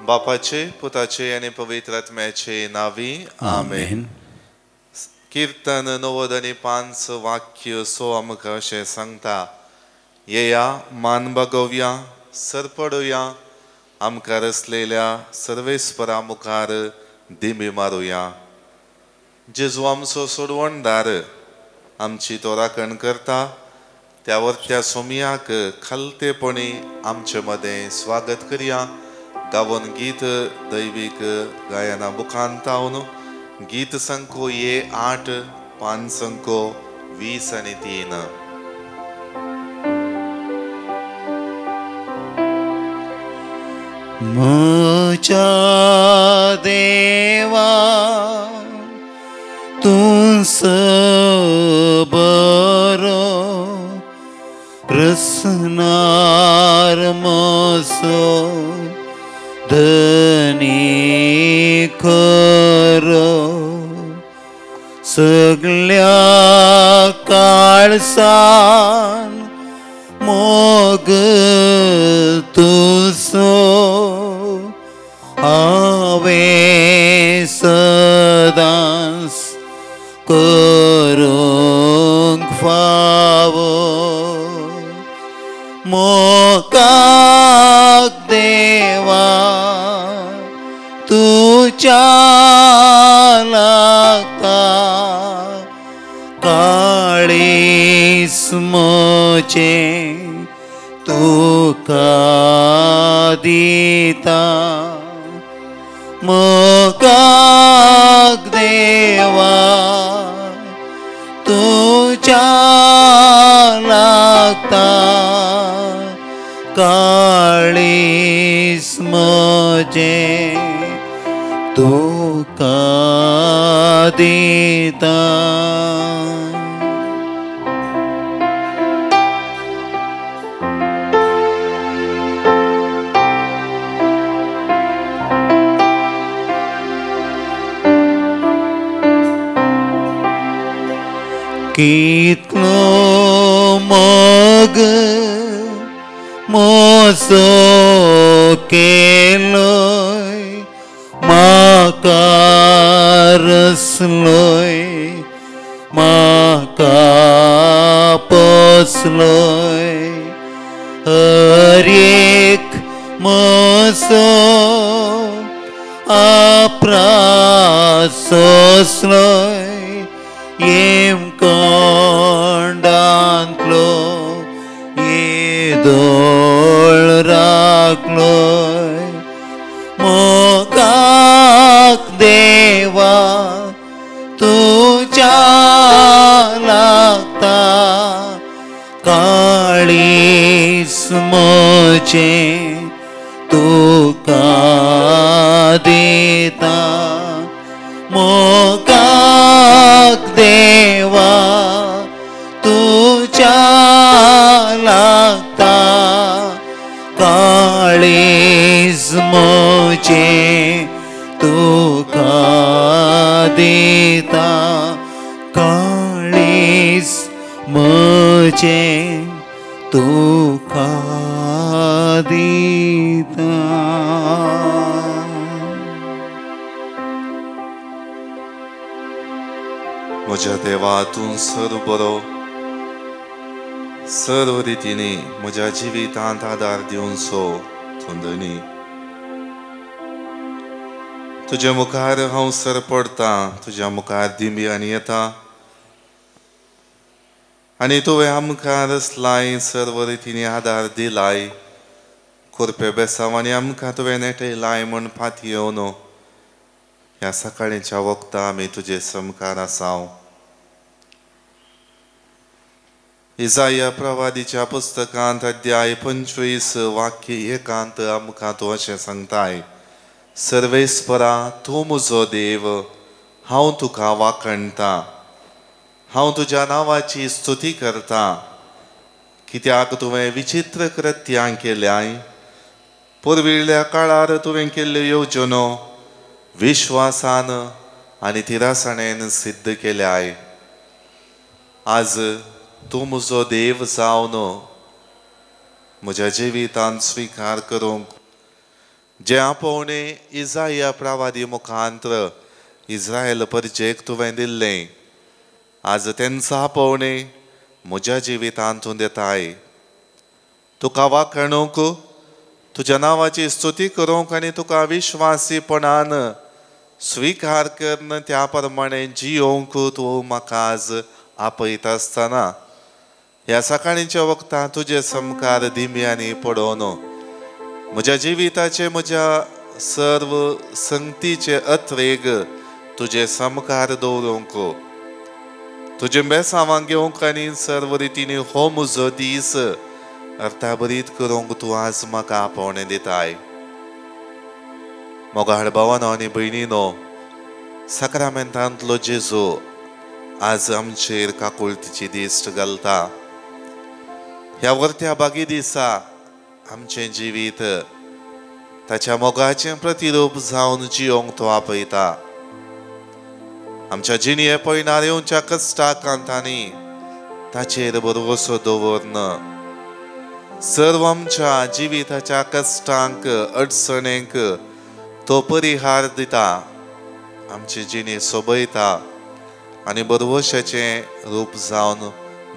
बापाचे, पुताचे आनी पवित्र आत्म्याचे नांवी आमेन. कीर्तन 95 वाक्य 6 आमकां अशें सांगता, येया मान बागोवया, सरपडुया, आमकां रचलेल्या सर्वेस्परा मुखार दिमी मारुया. जेजू आमचो सोडवणदार, आमची तो राखण करता. त्या वरत्या सोमयाक खालतेपणी आमचे मदें स्वागत करया. गावन गीत दैवीक गायना मुखांतावन गीत संको 8, 5 संको 20 आनी 3. म्हज्या देवा तूं बरो, रसनार म्हजो धनी खरो, सगल्या काळसान मोग तुजो हांवें सदांच करूंक फावो. मोगाक देवा तुज्या लागता, काळीज म्हजें तुका दिता. मोगाक देवा तुज्या लागता, काळीज म्हजें तुका दिता. कितलो मोग म्हजो केलोय, म्हाका रसलोय, म्हाका पोसलोय. हर एक म्हजो आपरास सोसलोय, येमकोंडांतलो येदोळ राखलोय. मोगाक देवा तुज्या लागता, काळीज म्हजें तुका दिता. मोगाक देवा तुज्या लागता, काळीज म्हजें तुका दिता. काळीज म्हजें तुका दिता. म्हज्या देवा तूं सर्व बरो, सर्व रितींनी म्हज्या जिवितांत आदार दिवचो तूं धनी. तुज्या मुखार हांव सर पडटा, तुज्या मुखार दिमी आनी येता आनी तुवें आमकां रसलाय, सर्व रितींनी आदार दिलाय. कोरपे बेसांव आनी आमकां तुवें नेटयलाय म्हूण पातयेवन ह्या सकाळीच्या वखदां आमी तुजे समकार आसाव. इजाया प्रवादीच्या पुस्तकांत अध्याय 25 वाक्य 1 आमकां तूं अशें सांगताय, सर्वेस्परा तूं म्हजो देव, हांव तुका वाखणटा, हांव तुज्या नांवाची स्तुती करता, कित्याक तुवें विचित्र कृत्यां केल्याय. पुर्विल्ल्या काळार तुवें केल्ल्यो येवजणो विश्वासान आनी तिरासणेन सिद्ध केल्याय. आज तूं म्हजो देव जावन म्हज्या जिवितांत स्विकार करूंक जें आपोवणें इजाया प्रवादी मुखांत्र इस्रायल परजेक तुवें दिल्लें, आज तेंचो आपोवणें म्हज्या जिवितांत तूं दिताय। तुका वाखणूंक, तुज्या नांवाची स्तुती करूंक आनी तुका विश्वासीपणान स्विकार करून त्या प्रमाणे जियोवंक तूं म्हाका आज आपयता आसतना ह्या सकाळींच्या वखदां तुजे समकार दिम्यांनी पडोवन म्हज्या जिविताचे, म्हज्या सर्व संगतीचे अत्रेग तुजे समकार दवरूंक, तुजे बेसांवांक घेवंक आनी सर्व रितीनी हो म्हजो दीस अर्थाभरीत करूंक तूं आज म्हाका आपोवणें दिताय। मोगाळ भावानो आनी भयणीनो, साक्रामेंतांतलो जेजू आज आमचेर काकुळतीची दिश्ट घालता। ह्या वर्त्या बागी दिसा आमचें जिवीत ताच्या मोगाचें प्रतिरूप जावन जियोंक तो आपयता। आमच्या जिणये पयणार येवच्या कश्टाकांतांनी ताचेर भरवसो दवरन सर्व आमच्या जिविताच्या कश्टांक, अडचणेंक तो परिहार दिता, आमची जिणी सोबयता आनी भरवशाचें रूप जावन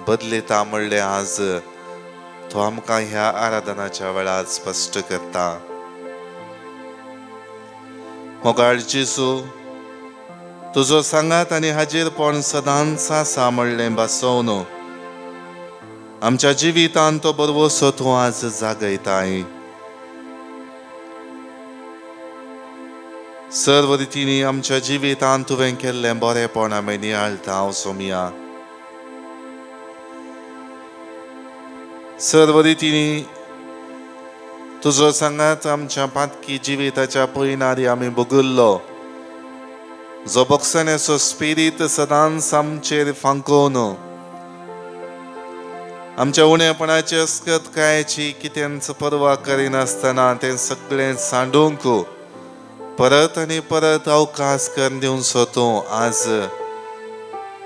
बदलिता म्हणलें आज तो आमकां ह्या आराधनाच्या वेळार स्पश्ट करता। मोगाळ जेजू, तुजो सांगात आनी हाजीरपण सदांच आसा म्हणलें भासोवन आमच्या जिवितांत तो भरवसो तूं आज जागयताय। सर्व रितींनी आमच्या जिवितांत तुवें केल्लें बरेंपण आमी नियाळटा हांव सोमया। सर्व रितींनी तुजो सांगात आमच्या पातकी जिविताच्या पयणारी आमी भोगिल्लो जो बक्षण्याचो स्पिरीत सदांच आमचेर फांकोवन आमच्या उणेपणाची अस्कतकायेची कितेंच पर्वा करिनासतना तें सगळें सांडूंक परत आनी परत अवकाश करून दिवचो तूं आज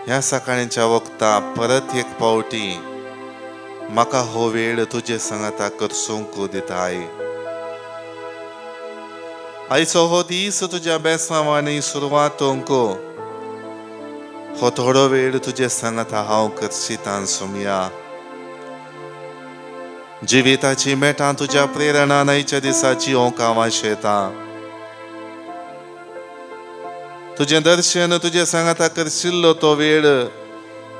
ह्या सकाळींच्या वखदा परत एक पावटी म्हाका हो वेळ तुजे सांगाता करसूंक दिताय। आयचो हो दीस तुज्या बेसांवांनी सुरवातूंक हो थोडो वेळ तुजे सांगाता हांव करशितां सोमया। जिविताची मेटां तुज्या प्रेरणान आयच्या दिसाची हांव वाशेता। तुजें दर्शन तुजे सांगाता करशिल्लो तो वेळ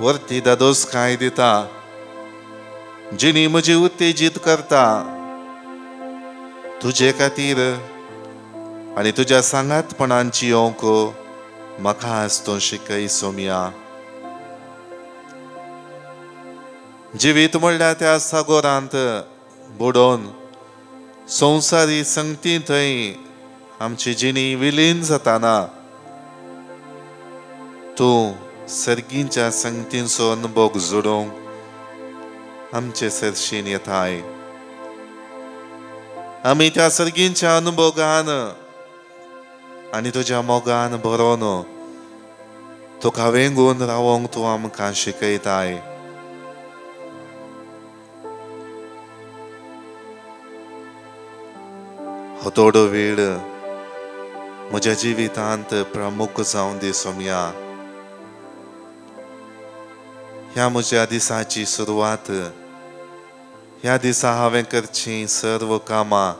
वरती दादोस कांय दिता, जिणी म्हजी उत्तेजीत करता तुजे खातीर आनी तुज्या सांगातपणान जियोंक म्हाका आज तूं शिकय सोमया। जिवीत म्हणल्यार त्या सागोरांत बुडोवन संवसारी संगती थंय आमची जिणी विलीन जाताना तूं सर्गींच्या संगतींचो अनुभव जोडूंक आमचे सरशीन येताय। आमी त्या सर्गींच्या अनुभोगान आनी तुज्या मोगान भरोन तुका वेंगून रावोंक तूं आमकां शिकयताय। हो थोडो वेळ म्हज्या जिवितांत प्रमुख जावन दी सोमया। ह्या म्हज्या दिसाची सुरवात, ह्या दिसा हांवें करचीं सर्व कामां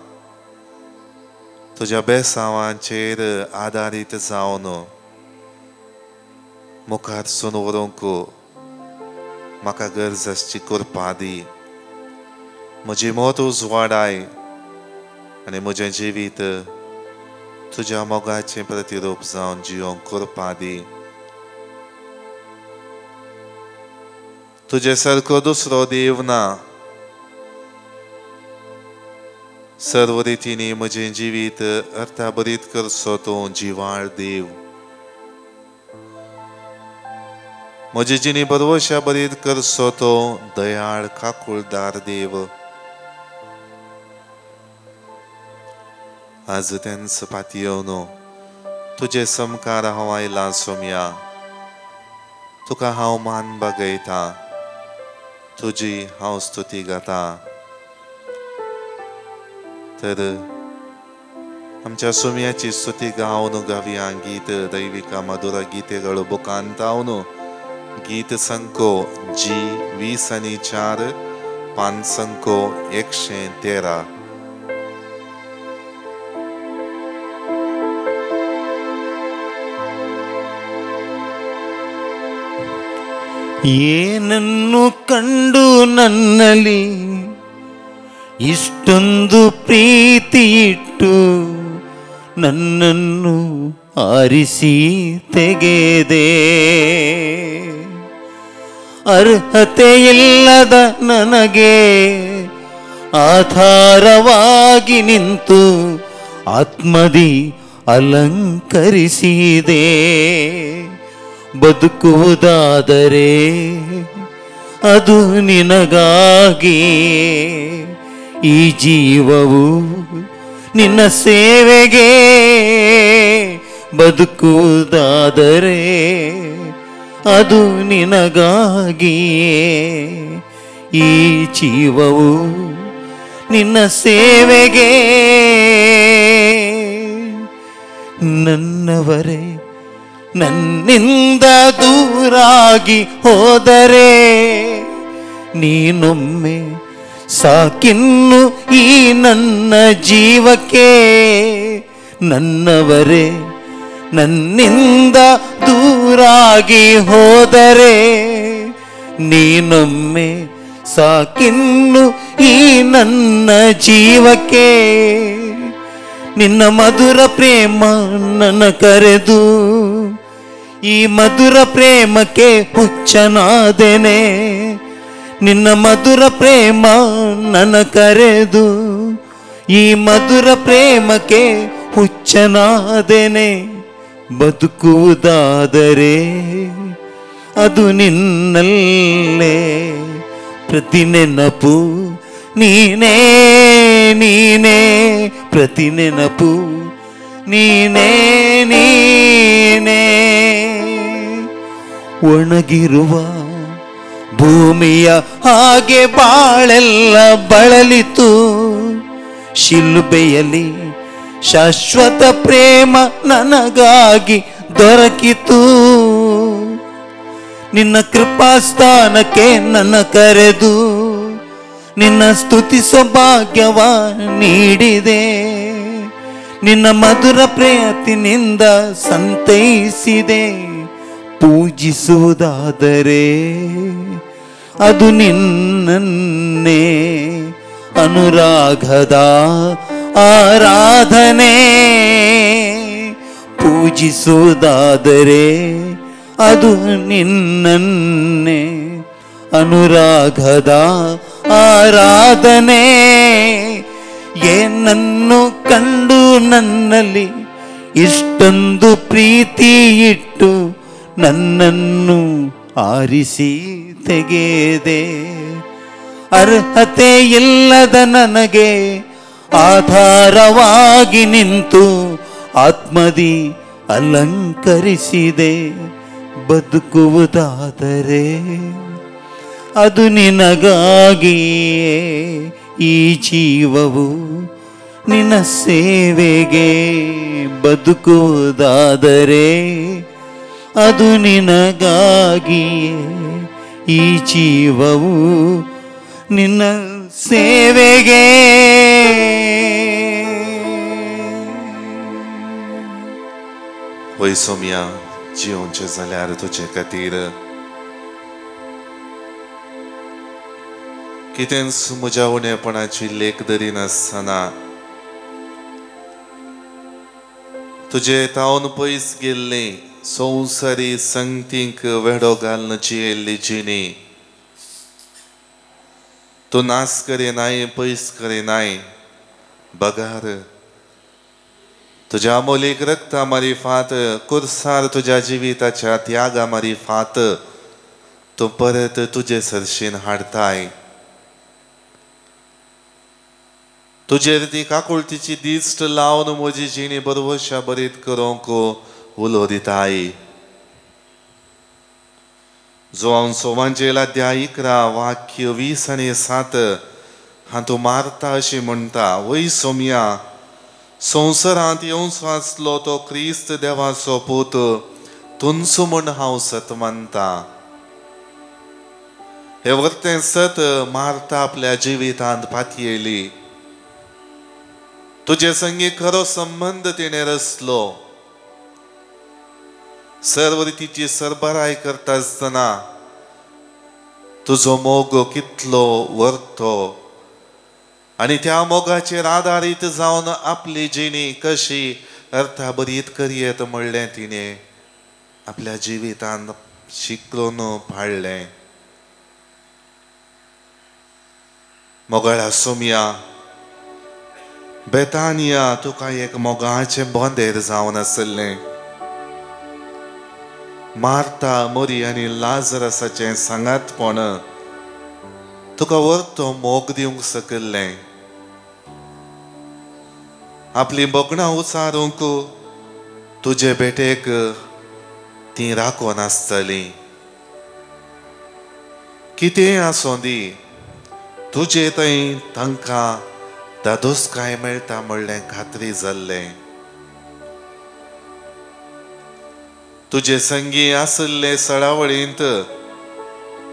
तुज्या बेसांवांचेर आदारीत जावन मुखार सून व्हरूंक म्हाका गरज आसची करपा दी। म्हजी मत उजवाडाय आनी म्हजें जिवीत तुज्या मोगाचें प्रतिरूप जावन जियोंक करपा दी। तुजे सारको दुसरो देव ना। सर्व रितींनी म्हजें जिवीत अर्थाभरीत करचो तूं जिवाळ देव। म्हजी जिणी भरवशा भरीत करचो तो दयाळ काकुळदार देव। आज तेंच पातयेवन तुजे समकार हांव आयलां सोमया। तुका हांव मान बागयता, तुजी हांव स्तुती गाता। तर आमच्या सुम्याची स्तुती गावन गावया गीत दैविका मधुर गीतेಗಳು बुकांतावन गीत संको जी 20 आनी 4 पान संको 113. ಏನನ್ನು ಕಂಡು ನನ್ನಲ್ಲಿ ಇಷ್ಟೊಂದು ಪ್ರೀತಿ ಇಟ್ಟು ನನ್ನನ್ನು ಆರಿಸಿ ತೆಗೆದೆ, ಅರ್ಹತೆಯಿಲ್ಲದ ನನಗೆ ಆಧಾರವಾಗಿ ನಿಂತು ಆತ್ಮದಿ ಅಲಂಕರಿಸಿದೆ. ಬದುಕುವುದಾದರೆ ಅದು ನಿನಗಾಗಿ, ಈ ಜೀವವು ನಿನ್ನ ಸೇವೆಗೆ. ಬದುಕುವುದಾದರೆ ಅದು ನಿನಗಾಗಿ, ಈ ಜೀವವು ನಿನ್ನ ಸೇವೆಗೆ. ನನ್ನವರೇ ನನ್ನಿಂದ ದೂರಾಗಿ ಹೋದರೆ ನೀನೊಮ್ಮೆ ಸಾಕಿನ್ನು ಈ ನನ್ನ ಜೀವಕ್ಕೆ. ನನ್ನವರೇ ನನ್ನಿಂದ ದೂರಾಗಿ ಹೋದರೆ ನೀನೊಮ್ಮೆ ಸಾಕಿನ್ನು ಈ ನನ್ನ ಜೀವಕ್ಕೆ. ನಿನ್ನ ಮಧುರ ಪ್ರೇಮ ನನ್ನ ಕರೆದು ಈ ಮಧುರ ಪ್ರೇಮಕ್ಕೆ ಹುಚ್ಚನಾದೆನೆ. ನಿನ್ನ ಮಧುರ ಪ್ರೇಮ ನನ್ನ ಕರೆದು ಈ ಮಧುರ ಪ್ರೇಮಕ್ಕೆ ಹುಚ್ಚನಾದೆನೆ. ಬದುಕುವುದಾದರೆ ಅದು ನಿನ್ನಲ್ಲೇ, ಪ್ರತಿ ನೆನಪು ನೀನೇ ನೀನೇ, ಪ್ರತಿ ನೆನಪು ನೀನೇ ನೀನೇ. ಒಣಗಿರುವ ಭೂಮಿಯ ಹಾಗೆ ಬಾಳೆಲ್ಲ ಬಳಲಿತು, ಶಿಲುಬೆಯಲ್ಲಿ ಶಾಶ್ವತ ಪ್ರೇಮ ನನಗಾಗಿ ದೊರಕಿತು. ನಿನ್ನ ಕೃಪಾಸ್ಥಾನಕ್ಕೆ ನನ್ನ ಕರೆದು ನಿನ್ನ ಸ್ತುತಿಸೋ ಭಾಗ್ಯವ ನೀಡಿದೆ. ನಿನ್ನ ಮಧುರ ಪ್ರೇಯತಿನಿಂದ ಸಂತೈಸಿದೆ. ಪೂಜಿಸುವುದಾದರೆ ಅದು ನಿನ್ನನ್ನೇ, ಅನುರಾಗದ ಆರಾಧನೆ. ಪೂಜಿಸುವುದಾದರೆ ಅದು ನಿನ್ನನ್ನೇ, ಅನುರಾಗದ ಆರಾಧನೆ. ಏನನ್ನು ಕಂಡು ನನ್ನಲ್ಲಿ ಇಷ್ಟೊಂದು ಪ್ರೀತಿ ಇಟ್ಟು ನನ್ನನ್ನು ಆರಿಸಿ ತೆಗೆದೆ. ಅರ್ಹತೆ ಇಲ್ಲದ ನನಗೆ ಆಧಾರವಾಗಿ ನಿಂತು ಆತ್ಮದಿ ಅಲಂಕರಿಸಿದೆ. ಬದುಕುವುದಾದರೆ ಅದು ನಿನಗಾಗಿಯೇ, ಈ ಜೀವವು ನಿನ್ನ ಸೇವೆಗೆ. ಬದುಕುವುದಾದರೆ ಅದು ನಿನಗಾಗಿಯೇ, ಈ ಜೀವವು ನಿನ್ನ ಸೇವೆಗೆ. वय सोम्या जियोवचें जाल्यार तुजे खातीर कितेंच म्हज्या उणेपणाची लेख धरिनासतना तुजे तावन पयस गेल्ली संवसारी संगतींक वेडो घालून जियेल्ली जिणी तूं नाश करिनाय, पयस करिनाय, बगार तुज्या अमोलीक रक्ता मारिफात कुर्सार तुज्या जिविताच्या त्यागा मारिफात तूं परत तुजे सरशीन हाडताय. तुजेर ती काकुळतीची दिश्ट लावन म्हजी जिणी बरवशा बरीत करूंक उलो दिताय. जो सोवांजेल अध्याय 11 वाक्य 20 आनी 7 हातूंत मारता अशी म्हणटा, वय सोम्या संवसारांत येवचो आसलो तो क्रिस्त देवाचो पूत तुंच म्हूण हांव सत मानता. हे वर्तें सत मार्ता आपल्या जिवितांत पातयेली. तुजे संगी खरो संबंद तिणें रचलो. सर्व रितीची सरबराय करता आसतना तुजो मोग कितलो वर्तो आनी त्या मोगाचेर आदारीत जावन आपली जिणी कशी अर्थाभरीत करयेत म्हणलें तिणें आपल्या जिवितांत शिकून पाळ्ळें. मोगाळा सोमया, बेतानिया तुका एक मोगाचें बोंदेर जावन आसलें. मार्ता, मोरी आनी लाजरसाचें सांगातपण तुका वर्तो मोग दिवंक सकल्लें. आपली भोगणां उचारूंक तुजे भेटेक ती राखून आसतली. कितेंय आसूं दी, तुजे थंय तांकां दादोसकाय मेळटा म्हणलें खात्री जाल्लें. तुजे संगी आशिल्ले सळावळींत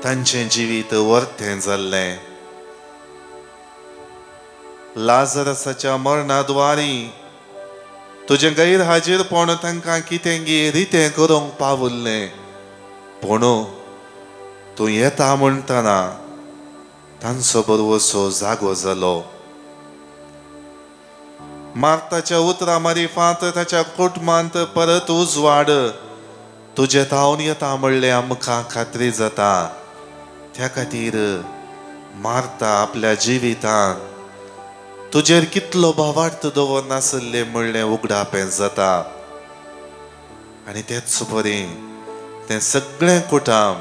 तांचें जिवीत वर्तें जाल्लें. लाजरसाच्या मरणाद्वारी तुजें गैरहाजीरपण तांकां कितें रितें करूंक पावल्लें, पूण तूं येता म्हणटना तांचो बरवसो जागो जालो. मार्ताच्या उतरां मारिफात ताच्या कुटुंबांत परत उजवाड तुजे तावन येता म्हणलें आमकां खात्री जाता. त्या खातीर मार्ता आपल्या जिवितांत तुजेर कितलो भावार्थ दवर नासले म्हणलें उगडापें जाता. आनी तेच परी तें सगळें कुटुंब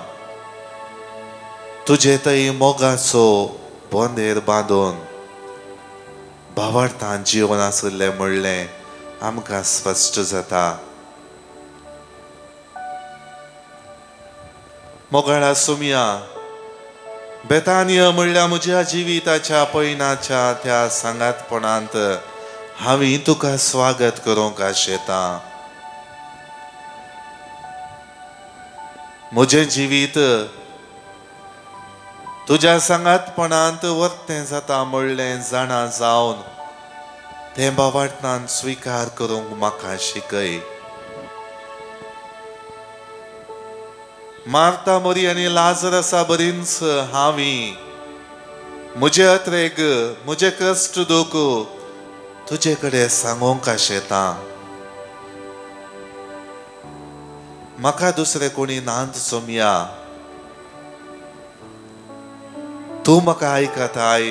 तुजे थंय मोगाचो बोंदेर बांदून भावार्थान जिवन आसलें म्हणलें आमकां स्पश्ट जाता. मोगाळा सोमया, बेतानिया म्हणल्यार म्हज्या जिविताच्या पयणाच्या त्या सांगातपणांत हांवें तुका स्वागत करूंक आशेता. म्हजें जिवीत तुज्या सांगातपणांत वर्तें जाता म्हणलें जाणा जावन तें भावार्थान स्विकार करूंक म्हाका शिकय. मार्ता, मोरी आनी लाजरसा बरींच हांवी म्हजे अत्रेग, म्हजे कश्ट दुख तुजे कडेन सांगूंक आशेता. म्हाका दुसरे कोणी नांद सोमया, तूं म्हाका आयकताय.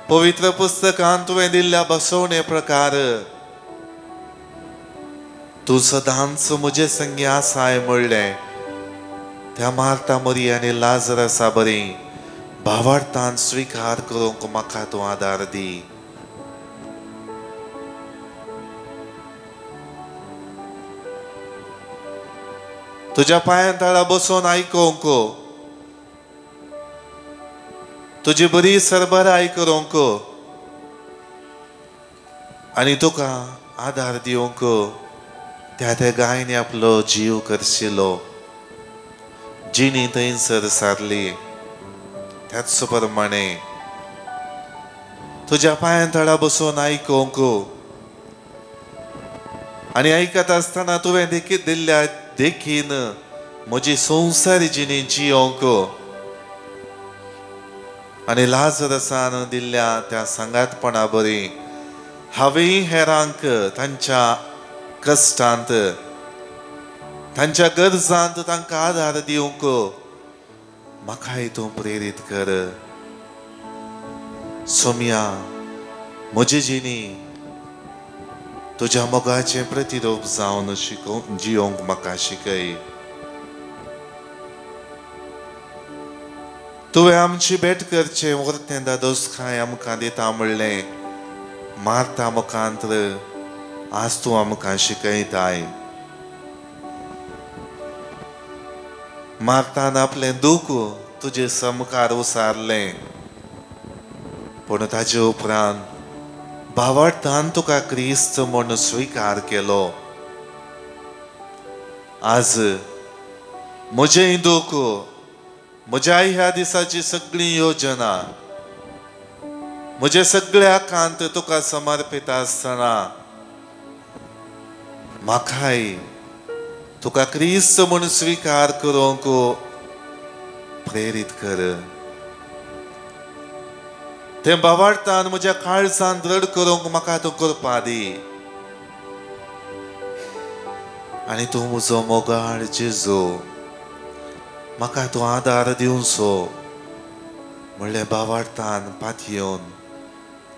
पवित्र पुस्तकांत तुवें दिल्ल्या बसवणे प्रकार तूं सदांच म्हजे संगी आसाय म्हणलें त्या मार्ता, मोरी आनी लाजरसा बरी भावार्थान स्विकार करूंक म्हाका तूं आदार दी. तुज्या पांयां तळा बसून आयकूंक, तुजी बरी सरबराय करूंक आनी तुका आदार दिवंक त्या त्या गायनी आपलो जीव करशिलो. जिणी थंयसर सारली. त्याच प्रमाणे तुज्या पांयां तळा बसून आयकूंक आनी आयकत आसतना तुवें देखीत दिल्ल्या देखीन म्हजी संवसारी जिणी जियोंक आनी लाजरसान दिल्ल्या त्या सांगातपणा बरी हांवें हेरांक तांच्या कश्टांत, तांच्या गरजांत तांकां आदार दिवंक म्हाकाय तूं प्रेरीत कर. सोमया, म्हजी जिणी तुज्या मोगाचें प्रतिरूप जावन शिकोवंक जियोंक म्हाका शिकय. तुवें आमची भेट करचें वर्तें दादोसकाय आमकां दिता म्हणलें मार्ता मुखांत आज तूं आमकां शिकयताय. मार्तान आपलें दूख तुजे समकार उसारलें, पूण ताजे उपरांत भावार्थान तुका क्रिस्त म्हूण स्विकार केलो. आज म्हजें दुख, म्हज्या ह्या दिसाची सगळी योजना, म्हजे सगळे आकांत तुका समर्पित आसतना म्हाकाय तुका क्रिस्त म्हूण स्विकार करूंक प्रेरीत कर. तें भावार्थान म्हज्या काळजान दृढ करूंक म्हाका तूं करपा दी आनी तूं म्हजो मोगाळ जेजू म्हाका तूं आदार दिवचो म्हणलें भावार्थान पातयेवन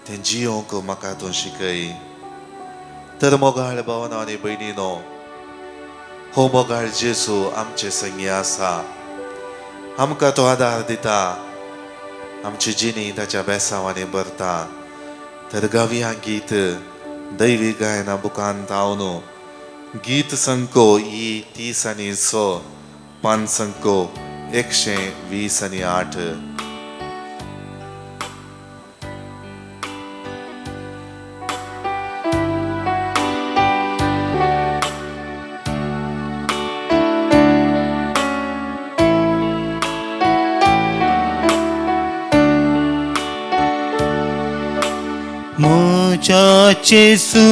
तें जियोंक म्हाका तूं शिकय. तर मोगाळ भावना आनी भयणीनो, हो मोगाळ जेजू आमचे संगी आसा, आमकां तो आदार दिता, आमची जिणी ताच्या बेसांवांनी भरता. तर गावया गीत दैवी गायना बुकान तावन गीत संको ई 30 आनी 100, पान संको 120 आनी 8. म्हज्या जेजू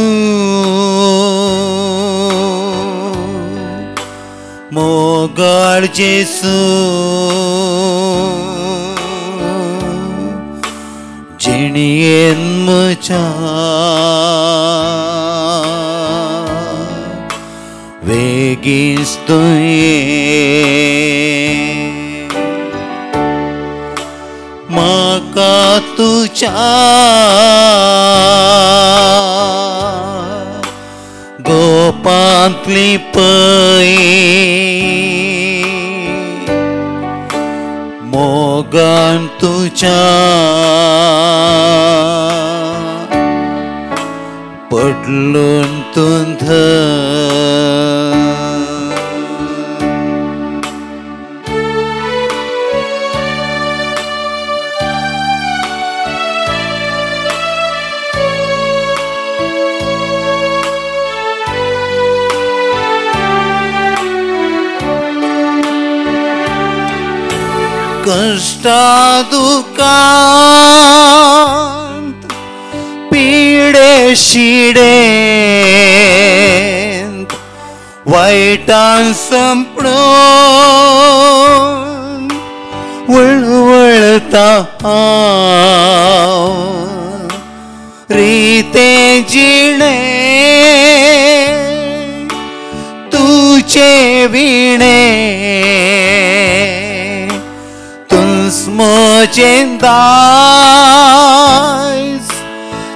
मोगाळ जेजू जिणेन म्हज्या वेगींच तुवें म्हाका तुज्या गोपांतली पय मोगान तुज्या पडलून तुंध. कष्टा दुकांत पिडे शिडेंत वायटान संपडून वळवळता हांव रिते जिणे तुजे विणे म्हजें दायज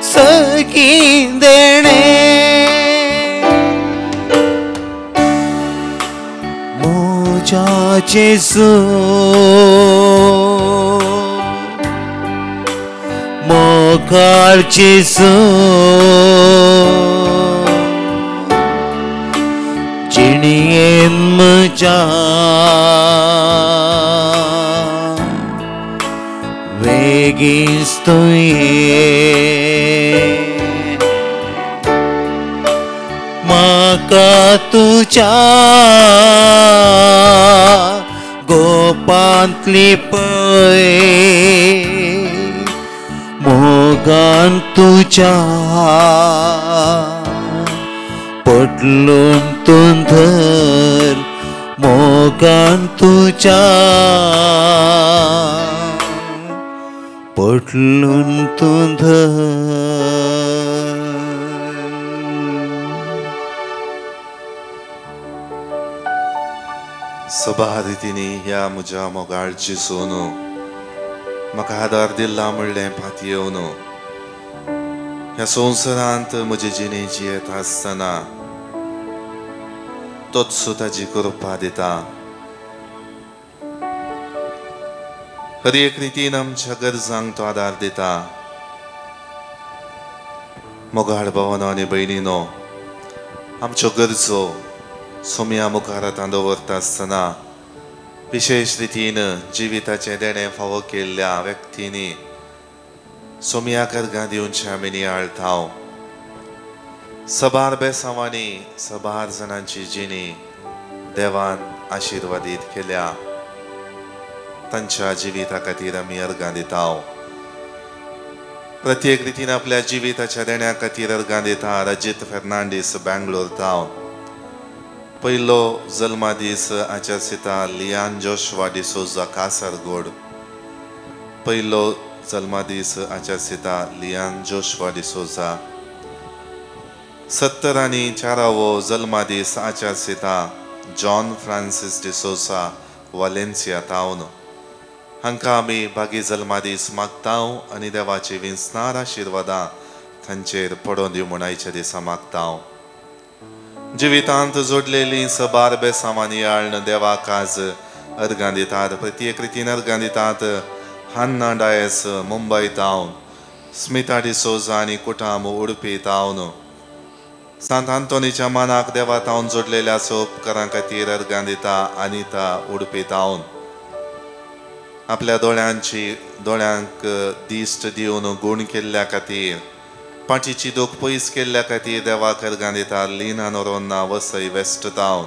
सगीं देणें म्हज्या जेजू मोगाळ जेजू जिणेन म्हज्या वेगींच तुवें म्हाका तुज्या गोपांतली पय मोगान तुज्या पडलून तूं धर मोगान तुज्या पडलून तूं धर. सभा रितींनी ह्या म्हज्या मोगाळ जेजून म्हाका आदार दिला म्हणलें पातयेवन ह्या संवसारांत म्हजे जिणे जियेत आसतना तोच ताजी कृपा दिता. हर एक रितीन आमच्या गरजांक तो आदार दिता. मोगाळ भावानो आनी भयणीनो, आमच्यो गरजो सोमया मुखार आतां दवरता आसतना विशेश रितीन जिविताचें देणें फावो केल्ल्या व्यक्तींनी सोमयाक अर्गां दिवचे आमी नियाळटाव. सबार बेसांवांनी सबार जाणांची जिणी देवान आशिर्वादीत केल्या. तांच्या जिविता खातीर आमी अर्गां दिताव. प्रत्येक रितीन आपल्या जिविताच्या देण्या खातीर अर्गां दिता रजित फेर्नांडीस बेंगलोर तावन. पयलो जल्मादीस आचरसिता लियान जोशवा डिसोजा कासरगोड. पयलो जल्मादीस आचरसिता लियान जोशवा डिसोजा. 74 जल्मादीस आचरसिता जॉन फ्रांसीस डिसोजा वालेन्सिया तावन. हांकां आमी भागी जल्मादीस मागताव आनी देवाची विंचणार आशिर्वादां तांचेर पडोवन दिवं म्हूण आयच्या दिसा मागताव. जिवितांत जोडलेलीं सबार बेसांवां नियाळ्न देवाक आज अर्गां दितात. प्रत्येक रितीन अर्गां दितात हान्ना डायस मुंबय तावन, स्मिता डिसोजा आनी कुटाम उडपी तावन. सांत आंतोनीच्या मानाक देवा तावन जोडलेल्या उपकारां खातीर अर्गां दिता अनिता उडपी तावन. आपल्या दोळ्यांक दिश्ट दिवन गूण केल्ल्या खातीर, पाठीची दूख पयस केल्ल्या खातीर देवाक अर्गां दिता लिना नोरोन्ना वसय वेस्ट तावन.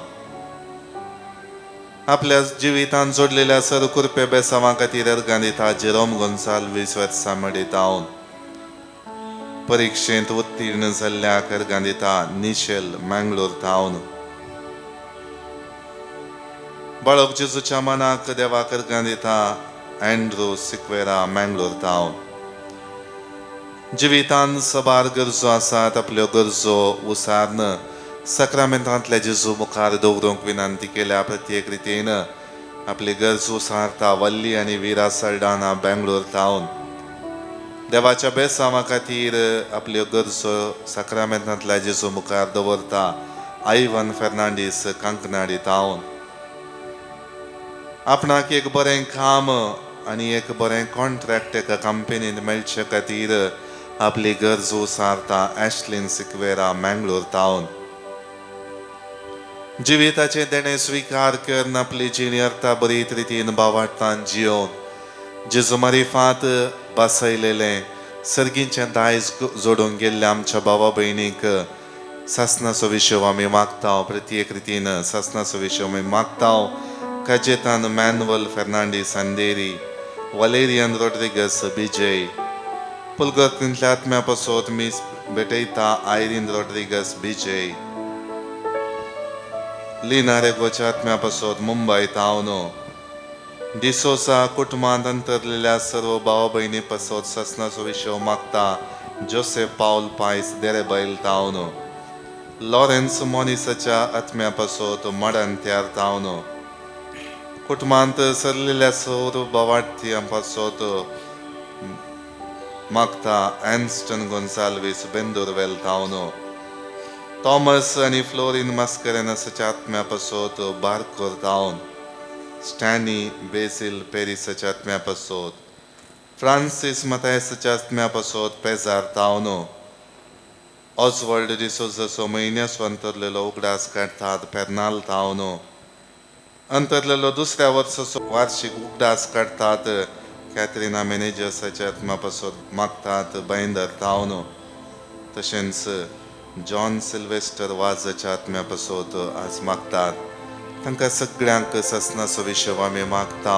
आपल्या जिवितांत जोडलेल्या सर कुरपे बेसांवां खातीर अर्गां दिता जेरोम गोन्साल्वीस वेर्सामडी तावन. परिक्षेंत उत्तीर्ण जाल्ल्याक अर्गां दिता निशेल मँगलोर तावन. बाळक जेजूच्या मनाक देवाक अर्गां दिता अँड्रू सिक्वेरा मँगलोर तावन. जिवितांत सबार गरजो आसात. आपल्यो गरजो उसार्न सक्रामेंतांतल्या जेजू मुखार दवरूंक विनंती केल्या. प्रत्येक रितीन आपली गरज उसारता वल्ली आनी विरा सल्डाना बेंगलोर तावन. देवाच्या बेसांवा खातीर आपल्यो गरजो सक्रामेंतांतल्या जेजू मुखार दवरता आयवन फेर्नांडीस कांकनाडी तावन. आपणाक एक बरें काम आनी एक बरें कॉन्ट्रॅक्ट एका कंपनीन मेळचे खातीर आपली गरज उसारता एशलिन सिक्वेरा मँगलोर तावन. जिविताचें देणें स्विकार करून आपली जिणी अर्था बरीत रितीन बावाटतान जियोवन जेजू मारिफात बसयलेलें सर्गीचें दायज जोडूंक गेल्ल्या आमच्या भावा भयणीक सासनाचो विशय आमी मागता. प्रत्येक रितीन सासनाचो विशय आमी मागता. Cajetan Manuel Fernandes Andheri, Valerian Rodrigues Bijay, पुलगतींतल्या आत्म्या पासत मीस भेटयता आयरीन रॉड्रिगस बिजय, लिना रेगोच्या आत्म्या पासत मुंबय तावन. डिसोसा कुटुंबांत अंतरलेल्या सर्व भाव भयणी पासत सासनाचो विशय मागता जोसेफ पावल पायस देरेबैल तावन. लॉरेन्स मोनिसाच्या आत्म्या पासत मडंत्यार तावन. कुटुंबांत सरलेल्या सर्व भावार्थी पासत मागता एन्स्टन गोन्साल्वीस बेंदुरवेल तावन. थॉमस आनी फ्लोरीन मास्करेनसाच्या आत्म्या पासत बारकोर तावन. स्टॅनी बेसील पेरिसाच्या आत्म्या पासत, फ्रांसीस मतायसाच्या आत्म्या पासत पेजार तावन. ऑजवर्ल्ड डिसोजाचो म्हयन्याचो अंतरलेलो उगडास काडटात पेर्नाल तावन. अंतरलेलो दुसऱ्या वर्साचो वार्षिक उगडास काडटात कॅथरिना मॅनेजर्साच्या आत्म्या पासत मागतात भाईंदर तावन. तशेंच जॉन सिल्वेस्टर वाजाच्या आत्म्या पासत आज मागतात. तांकां सगळ्यांक सासनाचो विशय आमी मागता.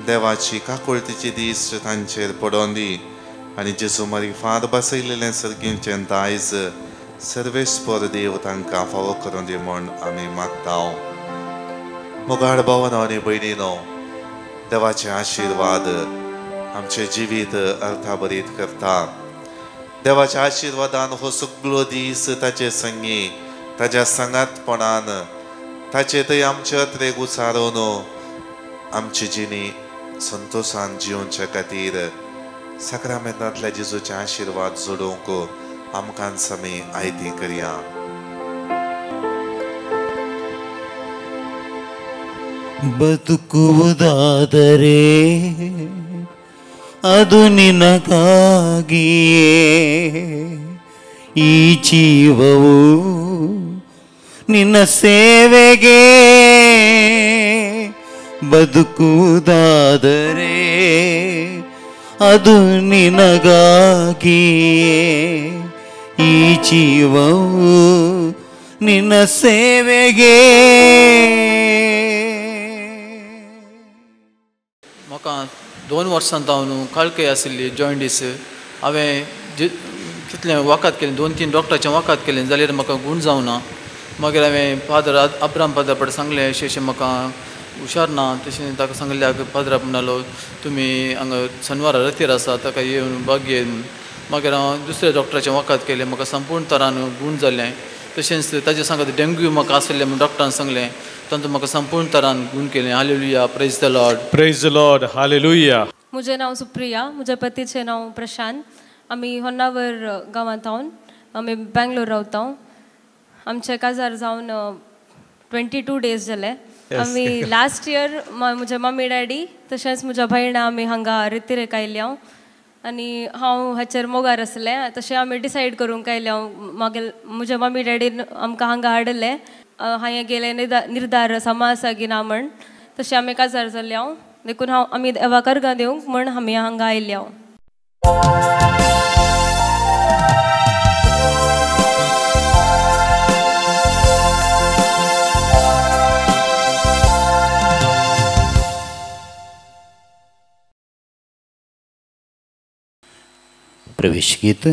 देवाची काकुळतीची दीस तांचेर पडोवन दी आनी जेजू मारिफात बसयलेलें सर्गींचें दायज सर्वेस्पर देव तांकां फावो करून दी म्हूण आमी मागता. मोगाळ भावनो आनी भयणीनो, देवाचे आशिर्वाद आमचें जिवीत अर्थाभरीत करता. देवाच्या आशिर्वादान हो सगळो दीस ताचे संगी ताज्या सांगातपणान ताचे थंय आमचे अत्रेक उचारून आमची जिणी संतोशान जिवचे खातीर साक्रामेंतांतल्या जेजूचे आशिर्वाद जोडूंक आमकां आमी आयती करया. ಬದುಕುವುದಾದರೆ ಅದು ನಿನಗಾಗಿಯೇ, ಈ ಜೀವವು ನಿನ್ನ ಸೇವೆಗೆ. ಬದುಕುವುದಾದರೆ ಅದು ನಿನಗಾಗಿಯೇ, ಈ ಜೀವವು ನಿನ್ನ ಸೇವೆಗೆ. म्हाका 2 वर्सां जावन काळखी आशिल्ली जॉयंडीस. हांवें कितलें वखद केलें, 2-3 डॉक्टराचें वखद केलें जाल्यार म्हाका गूण जावना. मागीर हांवें फादर अब्राम फादर पड सांगलें अशें अशें म्हाका हुशार ना तशें ताका सांगल्याक फादराक म्हणलो तुमी हांगा शनवारा रतीर आसा ताका येवन बाग घे. मागीर हांव दुसऱ्या डॉक्टराचें वखद केलें, म्हाका संपूर्ण तरान गूण जालें. तशेंच ताजें सांगत डेंग्यू म्हाका आशिल्लें म्हूण डॉक्टरान सांगलें, तातूंत म्हाका संपूर्ण तरान गूण केलें. Hallelujah, praise the Lord. Praise the Lord, hallelujah. म्हजें नांव सुप्रिया, म्हज्या पतीचें नांव प्रशांत. आमी होन्नावर गांवांत हांव, आमी बेंगलोर रावता. आमचें काजार जावन 22 डेज जाले. आमी लास्ट इयर म्हज्या मम्मी डॅडी तशेंच म्हज्या भयणा आमी हांगा रितिरेक आयिल्ली हांव आनी हांव हाचेर मोगार आसलें. तशें आमी डिसायड करूंक आयलें हांव. मागीर म्हज्या मम्मी डॅडीन आमकां हांगा हाडलें. हांवें गेलें निर्धार समा आसा की ना म्हण, तशें आमी काजार जाल्ले हांव. देखून हांव आमी देवा कर्गां दिवंक म्हण आमी हांगा आयिल्ले हांव. प्रवेश गीत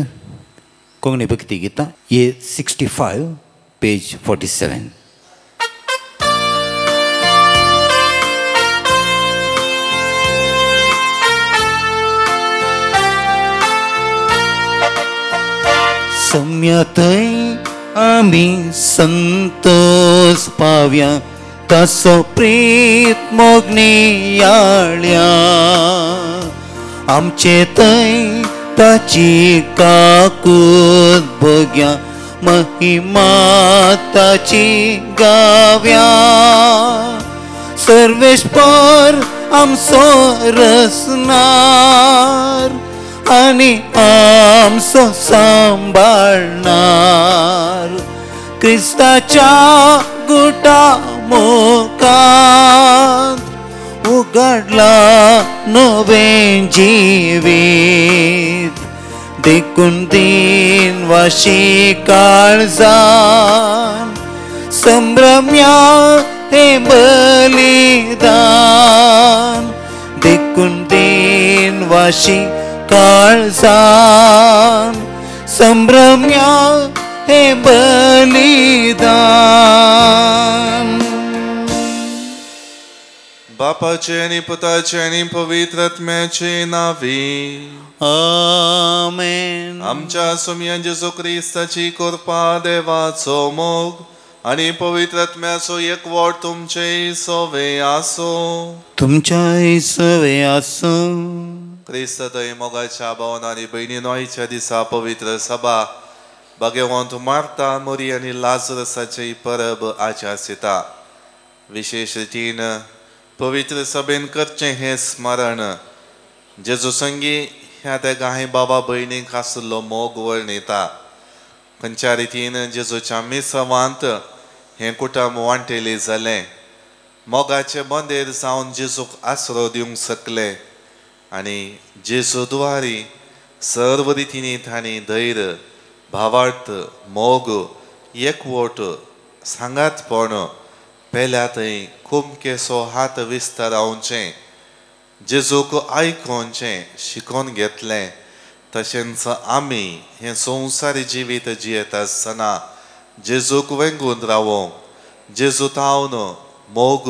कोंकणी भक्ती गीता ये 65 पेज 47. सम्यतय आमी संतोष पाव्या तसो प्रीत मोगनियाळ्या आमचे थंय ताची काकूत बग्या महिमा ताची गाव्या. सर्वेस्पर आमचो रसनार आनी आमचो सांबाळणार क्रिस्ताच्या गुटा मुखांत उगडला नवें जिवीत. देखून दिन वाशी काळजान संभ्रम्या हे बलिदान. देखून दिन वाशी काळजान संभ्रम्या हे बलिदान. बापाचे आनी पुताचे आनी पवित्र आत्म्याचे नांवी आमेन. आमच्या सोमया जेजू क्रिस्ताची कृपा, देवाचो मोग आनी पवित्र आत्म्याचो एकवट तुमचे सवे आसो. तुमच्याय सवे आसो. क्रिस्त थंय मोगाच्या भावन आनी भयणीनो, आयच्या दिसा पवित्र सभा भाग्यवंत मार्ता, मोरी आनी लाजरसाची परब आचरिता. विशेश रितीन पवित्र सभेन करचें हें स्मरण जेजू संगी ह्या त्या गांय बाबा भयणींक आशिल्लो मोग वर्णिता. खंयच्या रितीन जेजूच्या मिसवांत हें कुटुंब वांटेली जालें, मोगाचे बंदेर जावन जेजूक आसरो दिवंक शकले आनी जेजू द्वारी सर्व रितींनी तांणी धैर्य, भावार्थ, मोग, एकवट, सांगातपण पेल्या थंय कुमकेचो हात विस्तारावचें, जेजूक आयकोवचें शिकोवन घेतलें. तशेंच आमी हें संवसारी जिवीत जियेता आसतना जेजूक वेंगून रावोंक, जेजू तावन मोग,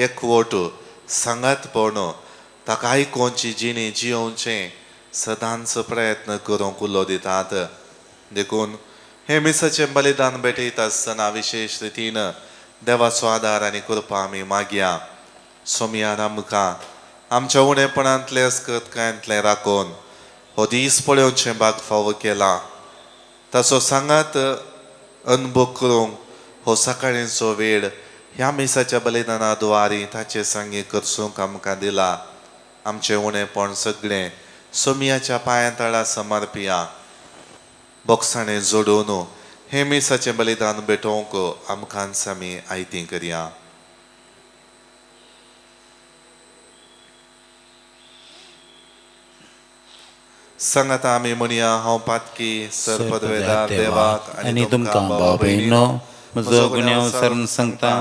एकवट, सांगातपण, ताका आयकोवची जिणी जियोवचें सदांच प्रयत्न करूंक उलो दितात. देखून हें मिसाचें बलिदान भेटयता आसतना विशेश रितीन देवाचो आदार आनी कृपा आमी मागया. सोमयान आमकां आमच्या उणेपणांतलें अस्कतकायांतलें राखून हो दीस पळोवचें भाग फावो केला. ताचो सांगात अनुभव करूंक हो सकाळींचो वेळ ह्या मिसाच्या बलिदाना द्वारी ताचे संगी करसूंक आमकां दिला. आमचें उणेपण सगळें सोमयाच्या पांयां तळा समर्पिया. बोगसाणें जोडून हें मिसाचें बलिदान भेटोवंक आमकांच आमी आयती करया. सांगाता आमी म्हणया, हांव पातकी सरपदवेदार देवाक आनी तुमकां भाव भयणीनो म्हजो गुन्यांव सारून सांगता,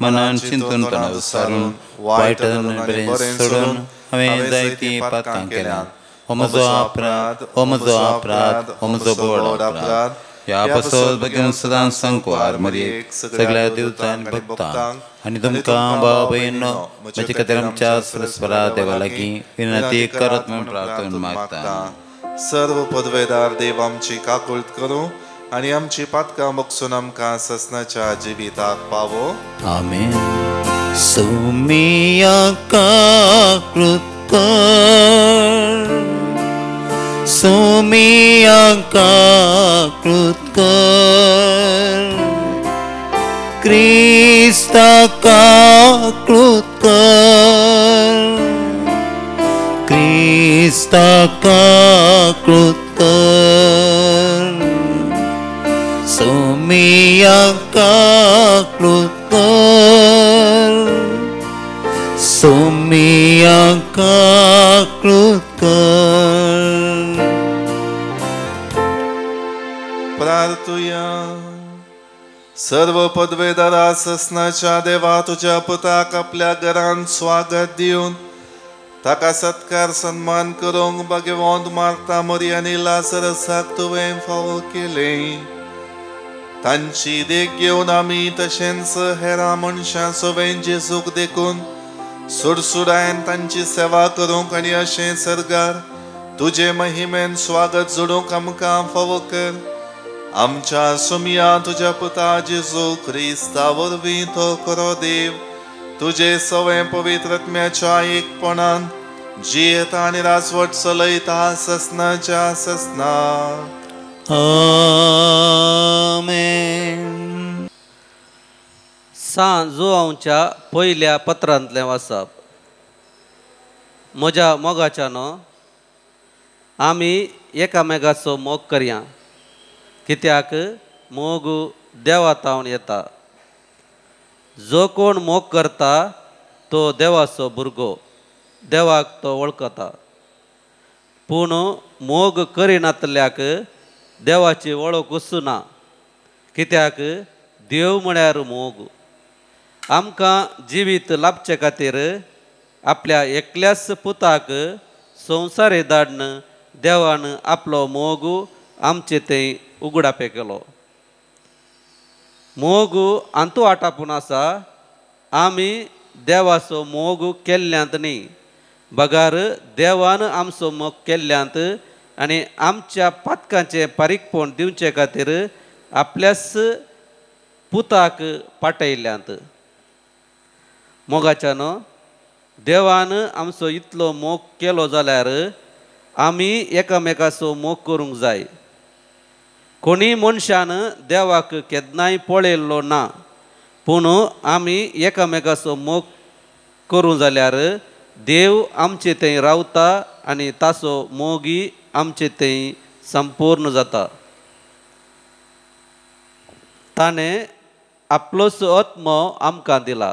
मनान चिंतून तणाव सारून वायट बरें सोडून हांवें जायतीं पातकां केल्यांत. हो म्हजो अपराध, हो म्हजो अपराध, हो म्हजो व्हड अपराध. ह्या पासत भगीन सदां संकवार मरयेक सगळ्या देवतांक भक्तांक आनी तुमकां भाव भयणीनो म्हजे खातीर आमच्या सरस्वरा देवा लागीं विनंती करत म्हूण प्रार्थना मागता. सर्व पदवेदार देव आमची काकूळत करूं आनी आमची पातकां बक्षून आमकां ससनाच्या जिविताक पावो. आमेन. सोमिया काकृत कर, सोमिया काकृत कर, क्रिस्ता काकृत कर, क्रिस्ता काकृत कर, सोमिया काकृत कर, सोमिया काकृत कर. प्रार्थुया. सर्व पदवेदारा ससनाच्या देवा, तुझ्या पुताक आपल्या घरान स्वागत दिवन ताका सत्कार सन्मान करूंक भाग्यवंत मार्ता मरी आनी लाजरसाक तुवें फावो केलें. तांची देख घेवन आमी तशेंच हेरां मनशां सवें जेजूक देखून सुडसुडायन तांची सेवा करूंक आनी अशें सरगार तुजे महिमेन स्वागत जोडूंक आमकां फावो कर. आमच्या सोमिया तुज्या पुता जेजू क्रिस्ता वरवीं तो खरो देव तुजे सवें पवित्र आत्म्याच्या एकपणान जियेता आनी राजवट चलयता ससनाच्या ससना. आमेन. सांत जुवांवच्या पयल्या पत्रांतलें वाचप. म्हज्या मोगाच्यानो, आमी एकामेकाचो मोग करया, कित्याक मोग देवा तावन येता. जो कोण मोग करता तो देवाचो भुरगो, देवाक तो वळखता. पूण मोग करिनातल्याक देवाची वळख ना, कित्याक देव म्हळ्यार मोग. आमकां जिवीत लाभचे खातीर आपल्या एकल्याच पुताक संवसारे धाडून देवान आपलो मोग आमचे थंय उगडापे केलो. मोग आंतू आटापून आसा, आमी देवाचो मोग केल्ल्यांत न्ही, बगार देवान आमचो मोग केल्ल्यांत आनी आमच्या पातकांचें पारीकपण दिवचे खातीर आपल्याच पुताक पाटयल्ल्यांत. मोगाच्यानो, देवान आमचो इतलो मोग केलो जाल्यार आमी एकामेकाचो मोग करूंक जाय. कोणी मनशान देवाक केन्नाय पळयल्लो ना, पूण आमी एकामेकाचो मोग करूं जाल्यार देव आमचे थंय रावता आनी ताचो मोगी आमचे थंय संपूर्ण जाता. ताणें आपलोच आत्मो आमकां दिला,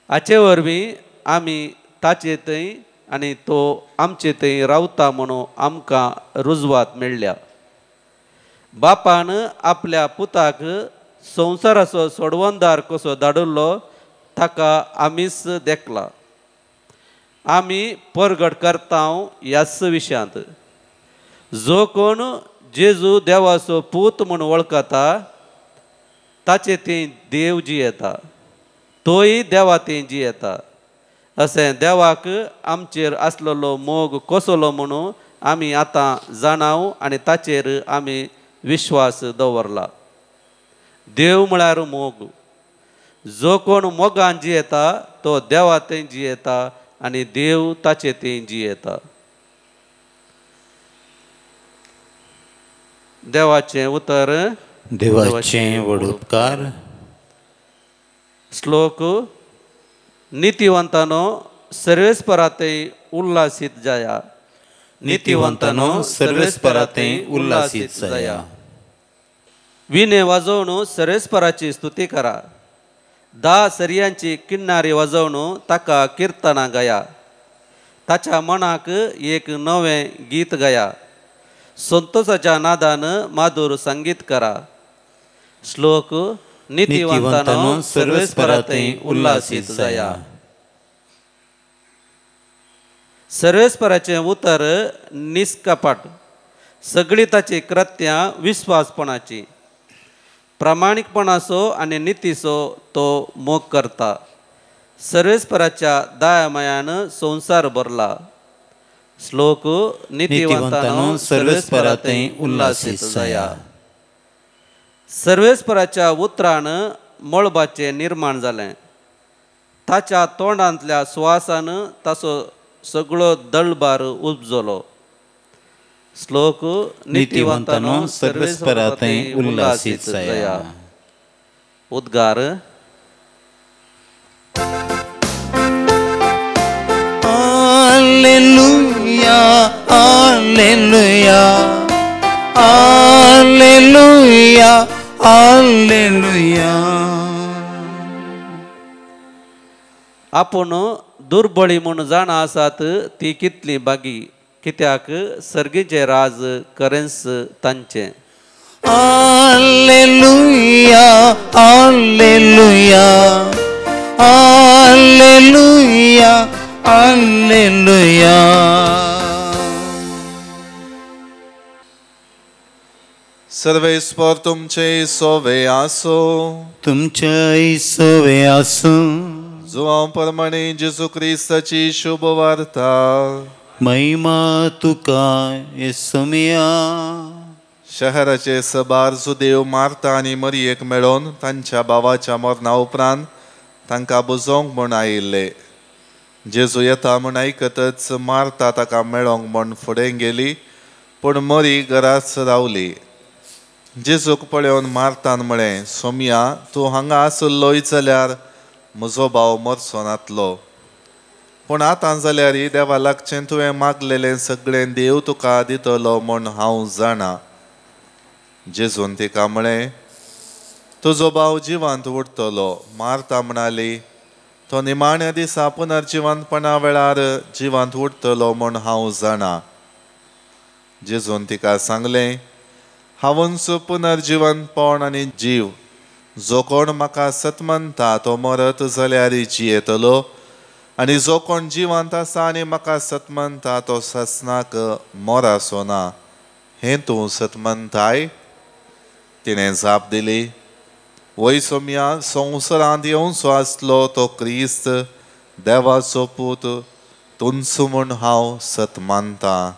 हाचे वरवीं आमी ताचे थंय आनी तो आमचे थंय रावता म्हणून आमकां रुजवात मेळ्ळ्या. बापान आपल्या पुताक संवसाराचो सोडवणदार कसो धाडिल्लो ताका आमीच देखला. आमी परगट करता ह्याच विशयांत. जो कोण जेजू देवाचो पूत म्हूण वळखता ताचे थंय देव जियेता, तोय देवा थंय जियेता. अशें देवाक आमचेर आसलेलो मोग कसलो म्हणून आमी आतां जाणाव आनी ताचेर आमी विश्वास दवरला. देव म्हळ्यार मोग. जो कोण मोगान जियेता तो देवा थंय जियेता आनी देव ताचे थंय जियेता. देवाचें उतर. देवाचें व्हड उपकार. श्लोक. नितिवंतानो सर्वेस्परातय उल्हासीत जाया. नितिवंतानो सर्वेस्परातय उल्हासीत जाया. विणे वाजोवन सर्वेस्पराची स्तुती करा. 10 सरयांची किन्नारी वाजोवन ताका किर्तनां गाया. ताच्या मनाक एक नवें गीत गाया, संतोषाच्या नादान माधुर संगीत करा। श्लोक नीतिवंतानो सर्वेस्परांतय उल्हासीत जाया। सर्वेस्पराचें उतर निष्कपट, सगळी ताची कृत्यां विस्वासपणाची, प्रामाणिकपणाचो आनी नितीचो तो मोग करता। सर्वेस्पराच्या दयामायान संवसार भरला। श्लोक नीतिवंतानो सर्वेस्परांतय उल्हासीत जाया। सर्वेस्पराच्या उतरान मळबाचें निर्माण जालें, ताच्या तोंडांतल्या सुवासान ताचो सगळो दळबार उपजलो। श्लोक नीतिवंतानो सर्वेस्परांतय उल्हासीत जाया। उद्गार हालेलुया हालेलुया हालेलुया हालेलुया। आपूण दुर्बळी म्हूण जाणा आसात ती कितली बागी, कित्याक सर्गीचें राज करेंस तांचें। Hallelujah hallelujah hallelujah hallelujah. सर्वेस्पर तुमचे सोवे आसो, तुमचे सोवे आसो। जुआं प्रमाणे जेजू क्रिस्ताची शुभ वार्ता। महिमा तुका येसुमिया। शहराचे सबार जुदेव मार्ता आनी मरियेक मेळोवन तांच्या भावाच्या मरणा उपरांत तांकां बुजोवंक म्हूण आयिल्ले। जेजू येता म्हूण आयकतच मार्ता ताका मेळोंक म्हूण फुडें गेली, पूण मरी घराच रावली। जेजूक पळोवन मार्तान म्हळें, सोमया, तूं हांगा आसलोय जाल्यार म्हजो भाव मरचो नातलो, पूण आतां जाल्यार देवा लागचें तुवें मागलेलें सगळें देव तुका दितलो म्हूण हांव जाणा। जेजून तिका म्हळें, तुजो भाव जिवांत उरतलो। मार्ता म्हणाली, तो निमाण्या दिसा पुनर्जिवंतपणा वेळार जिवांत उरतलो म्हूण हांव जाणा। जेजून तिका सांगलें, हांवूच पुनर्जिवंतपण आनी जीव, जो कोण म्हाका सतमनता तो मरत जाल्यार जियेतलो, आनी जो कोण जिवंत आसा आनी म्हाका सतमनता तो ससनाक मरासो ना। हें तूं सतमनताय? तिणें जाप दिली, वय सोमया, संवसारांत येवचो आसलो तो क्रिस्त देवाचो पूत तुंच म्हूण हांव सत मानतां।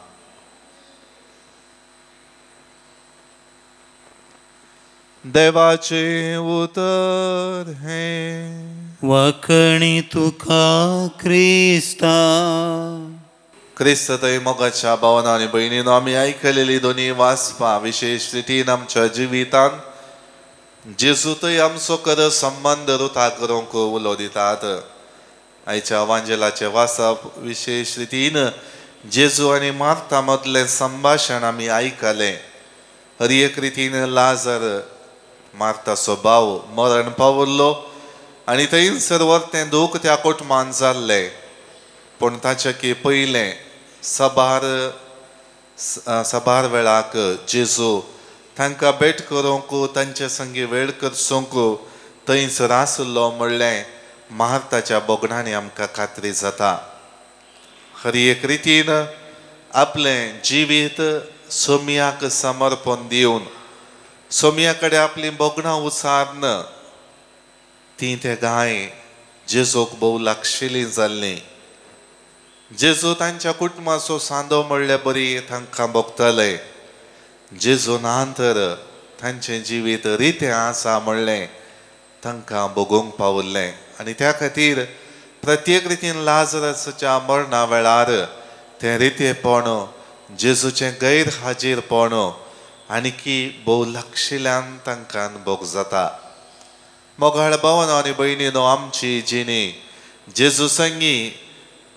देवाचें उतर हें। वखणी तुका क्रिस्ता। क्रिस्त थंय मोगाच्या भावना आनी भयणीनो, आमी आयकलेली दोनी वाचपां विशेश रितीन आमच्या जिवितांत जेजू थंय आमचो कर संबंद रुता करूंक उलो दितात। आयच्या वांजेलाचें वाचप विशेश रितीन जेजू आनी मार्ता मदलें संभाशण आमी आयकलें। हर एक रितीन लाजर मार्ताचो भाव मरण पावल्लो आनी थंयसर वर्तें दूख त्या कुटुंबान जाल्लें, पूण ताचे की पयलें सबार सबार वेळाक जेजू तांकां भेट करूंक तांचे संगी वेळ करसूंक थंयसर आसलो म्हणलें मार्ताच्या भोगणांनी आमकां खात्री जाता। हर एक रितीन आपलें जिवीत सोमयाक समर्पण दिवन सोमया कडेन आपलीं भोगणां उचार्न ती ते गाय जेजूक भोव लागशिल्ली जाल्ली। जेजू तांच्या कुटुंबाचो सांदो म्हणले बरी तांकां भोगताले। जेजू ना तर तांचें जिवीत रितें आसा म्हणलें तांकां भोगूंक पावल्लें आनी त्या खातीर प्रत्येक रितीन लाजरसाच्या मरणा वेळार तें रितेपण जेजूचें गैर हाजीरपण आनीकी भोव लागशिल्ल्यान तांकां भोग जाता। मोगाळ भावानो आनी भयणीनो, आमची जिणी जेजू संगी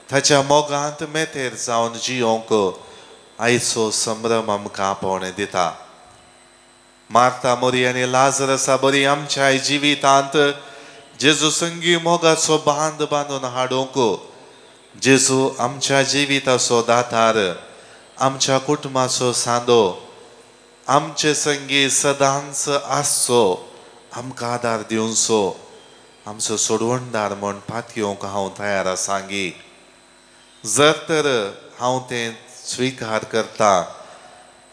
ताच्या मोगांत मेतेर जावन जियोंक आयचो संभ्रम आमकां आपोवणें दिता। मार्ता मोरी आनी लाजरसा बरी आमच्या जिवितांत जेजू संगी मोगाचो बांद बांदून हाडूंक जेजू आमच्या जिविताचो दातार, आमच्या कुटुंबाचो सांदो, आमचे संगी सदांच आसचो, आमकां आदार दिवचो, आमचो सोडवणदार म्हूण पातयेवंक हांव तयार आसांगी। जर तर हांव तें स्विकार करता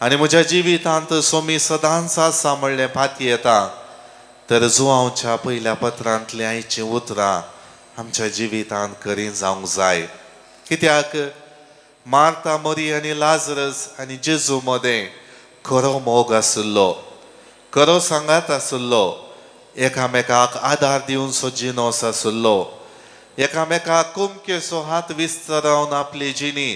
आनी म्हज्या जिवितांत सोमी सदांच आसा म्हणलें पातयेता तर जुवांवच्या पयल्या पत्रांतलीं आयचीं उतरां आमच्या जिवितांत खरीं जावंक जाय। कित्याक मार्ता, मरी आनी लाजरस आनी जेजू मदें खरो मोग आशिल्लो, खरो सांगात आशिल्लो, एकामेकाक आदार दिवचो जिनोस आशिल्लो, एकामेकाक कुमकेचो हात विस्तरावन आपली जिणी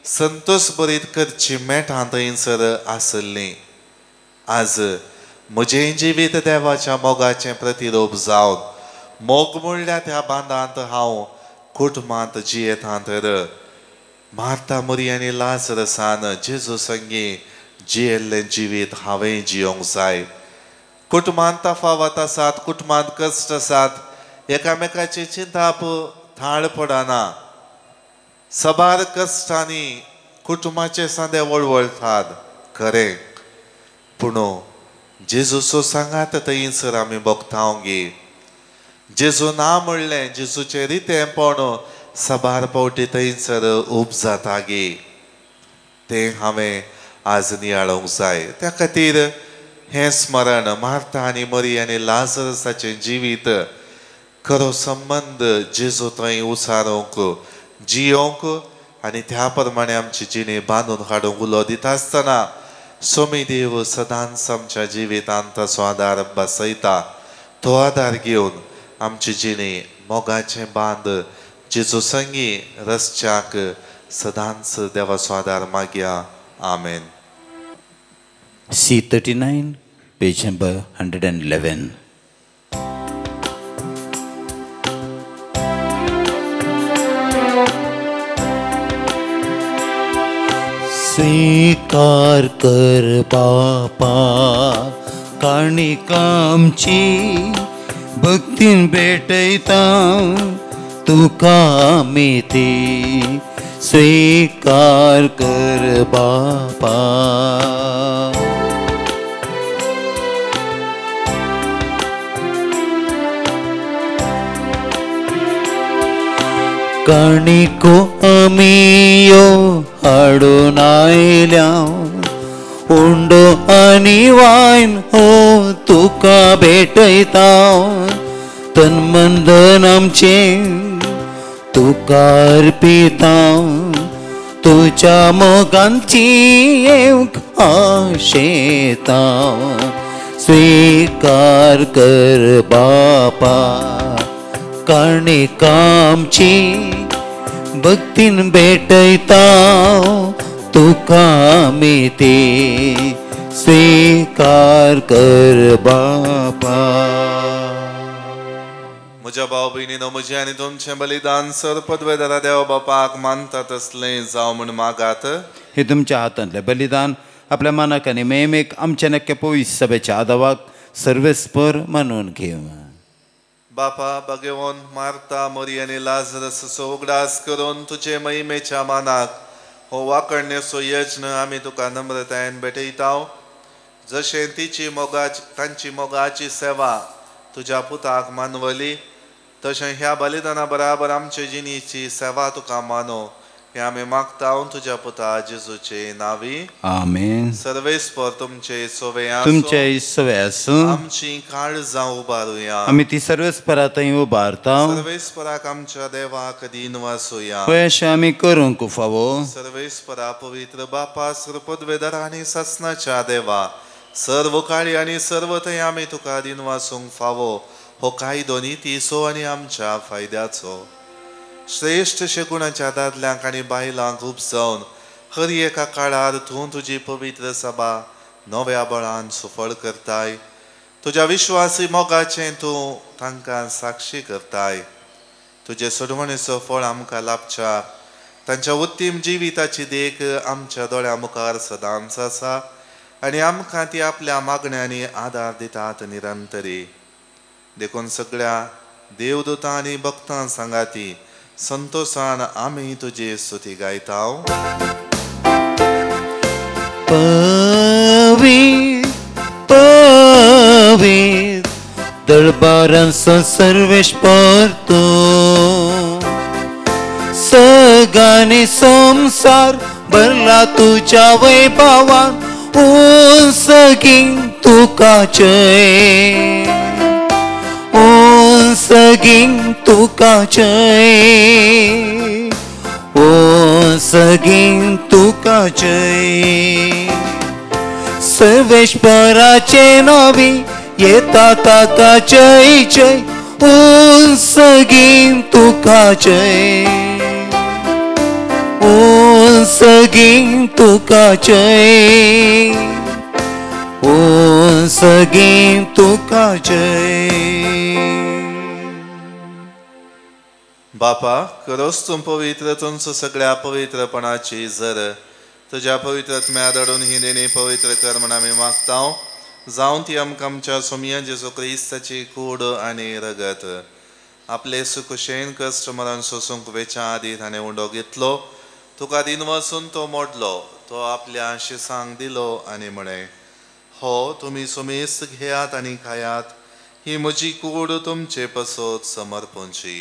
संतोष बरीत करची मेटां थंयसर आशिल्लीं। आज म्हजें जिवीत देवाच्या मोगाचें प्रतिरूप जावन मोग म्हणल्यार त्या बांदांत हांव कुटुंबांत जियेता तर मार्ता, मरी आनी लाजरसान जेजू संगी जियेल्लें जिवीत हांवें जियोंक जाय। कुटुंबांत तफावत आसात, कुटुंबांत कश्ट आसात, एकामेकाची चिंताप थाळ पडना, सबार कश्टांनी कुटुंबाचे सांदे वळवळटात खरें, पूण जेजूचो सांगात थंयसर आमी भोगता गे। जेजू ना म्हणलें, जेजूचें रितेंपण सबार पावटी थंयसर उब जाता गे, तें हांवें आज नियाळूंक जाय। त्या खातीर हें स्मरण मार्ता आनी मरी आनी लाजरसाचें जिवीत खरो संबंद जेजू थंय उसारूंक, जियोंक आनी त्या प्रमाणे आमची जिणी बांदून हाडूंक उलो दिता आसतना सोमी देव सदांच आमच्या जिवितांत ताचो आदार बसयता। तो आदार घेवन आमची जिणी मोगाचें बांद जेजू संगी रसच्याक सदांच देवाचो आदार मागया। आमेन। C39, page number 111. स्वीकार कर बापा काणिका आमची भक्तीन भेटयता तुका आमी ती स्वीकार कर बापा। काणिको आमी यो हाडून आयल्या उंडो आनी वायन हो तुका भेटयता तन मन धन आमचें तुका अर्पिता तुज्या मोगांची येवंक आशेता स्वीकार कर बापा काणिका आमची भक्तीन भेटयता तुका आमी ती स्वीकार कर बापा। म्हज्या भाव भयणीनो, म्हजें आनी तुमचें बलिदान सर पदवेदारा देवा बापाक मानता तसलें जावं म्हूण मागात। हे तुमच्या हातांतलें बलिदान आपल्या मनाक आनी मेमेक आमच्या नक्के पवित्र सभेच्या आदावाक सर्वेस्पर मानून घेवं। बापा भगवान मार्ता, मरी आनी लाजरसचो उगडास करून तुजे महिमेच्या मानाक हो वाकणण्याचो यज्ञ आमी तुका नम्रतायेन भेटयता। जशें तिची मोगाची तांची मोगाची सेवा तुज्या पुताक मानवली तशें ह्या बलिदाना बराबर आमचे जिणेची सेवा तुका मानो हें आमी मागता तुज्या पुता जेजूचे नांवी। आमेन। सर्वेस्पर तुमचे सोवे आसूं, तुमचे सोवे आसूं। आमची काळजां उबारुया, आमी ती सर्वेस्परा थंय उबारता। सर्वेस्पराक आमच्या देवाक दीन वासुया, पळय अशें आमी करूंक फावो। सर्वेस्परा पवित्र बापा सर्वपदवेदार आनी सासनाच्या देवा सर्व काळी आनी सर्व थंय आमी तुका दीन वासूंक फावो हो कायदो नितीचो आनी आमच्या फायद्याचो। श्रेश्ठ शेगुणाच्या दादल्यांक आनी बायलांक उपजावन हर एका काळार तूं तुजी पवित्र सभा नव्या बळान सुफळ करताय। तुज्या विश्वासी मोगाचें तूं तांकां साक्षी करताय। तुजे सोडवणेचो फळ आमकां लाभच्या तांच्या उत्तीम जिविताची देख आमच्या दोळ्या मुखार सदांच आसा आनी आमकां ती आपल्या मागण्यांनी आदार दितात निरंतरी। देखून सगळ्या देवदूतां आनी भक्तां सांगाती संतोषान आमी तुजी स्तुती गायता. पवित्र पवित्र दरबारांचो सर्वेस्पर तूं, सगानी संसार भरला तुज्या वैभवान, उंसगीं तुका जय, उंसगीं तुका जय, उंसगीं तुका जय. सर्वेस्पराचे नावी येता ताका जय जय, उंसगीं तुका जय, उंसगीं तुका जय, उंसगीं तुका जय. बापा खरोच तूं पवित्र, तुमचो सगळ्या पवित्रपणाची जर तुज्या पवित्र आत्म्या धाडून ही देणी पवित्र कर म्हण आमी मागता. जावन ती आमकां आमच्या सोमया जेजू क्रिस्ताची कूड आनी रगत आपले सुखशेन कश्ट मरण सोसूंक वेच्या आदी ताणें उंडो घेतलो, तुका दिन वचून तो मोडलो, तो आपल्या शिसांक दिलो आनी म्हळें, हो तुमी सुमेस्त घेयात आनी खायात, ही म्हजी कूड तुमचे पसत समर्पणची.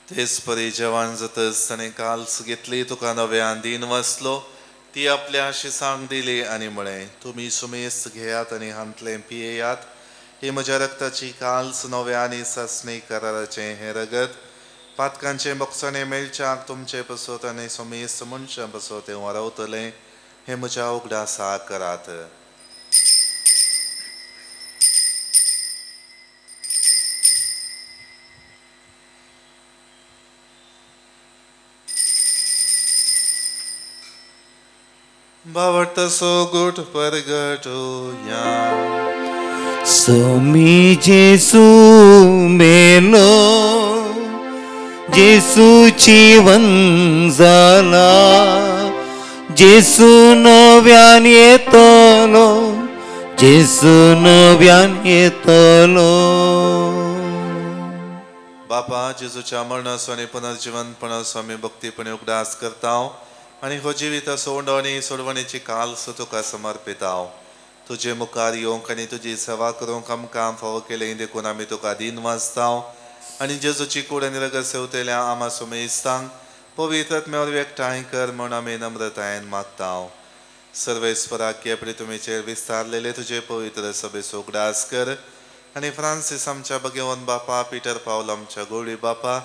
तेच परी जेवण जातच ताणें काल्स घेतली, तुका नव्यान दिन वसलो, ती आपल्या शिसांक दिली आनी म्हळें, तुमी सुमेस्त घेयात आनी हांतलें पियेयात, ही म्हज्या रक्ताची काल्स नव्या आनी सासणी कराराचें हें रगत पातकांचें बोगसणें मेळच्याक तुमचे पसत आनी सुमेस्त मनशां पसत तें वारवतलें, हें म्हज्या उगडासाक करात. बावट सो गुट परगटोया स्वामी जेसू मेलो, जेसू जीवन जाला, जेसू नव्यान येतलो, जेसू नव्यान येतलो. बापा जेजूच्या मरणाचो आनी पुनर्जिवनपणाचो आमी भक्तीपणे उगडास करता आनी हो जिविता सोंडो आनी सोडवणेची काल्स तुका समर्पिता. तुजे मुखार येवंक आनी तुजी सेवा करूंक आमकां फावो केलें देखून आमी तुका दीन वाचता आनी जेजूची कूड आनी रगत सेवतल्या आमा सुमेस्तांक पवित्र आत्म्या वरवीं एकठांय कर म्हूण आमी नम्रतायेन मागता. सर्वेस्पराक आपले तुमीचेर विस्तारलेले तुजे पवित्र सभेचो उगडास कर आनी फ्रांसीस आमच्या भगेवन बापा, पिटर पावल आमच्या गोळी बापा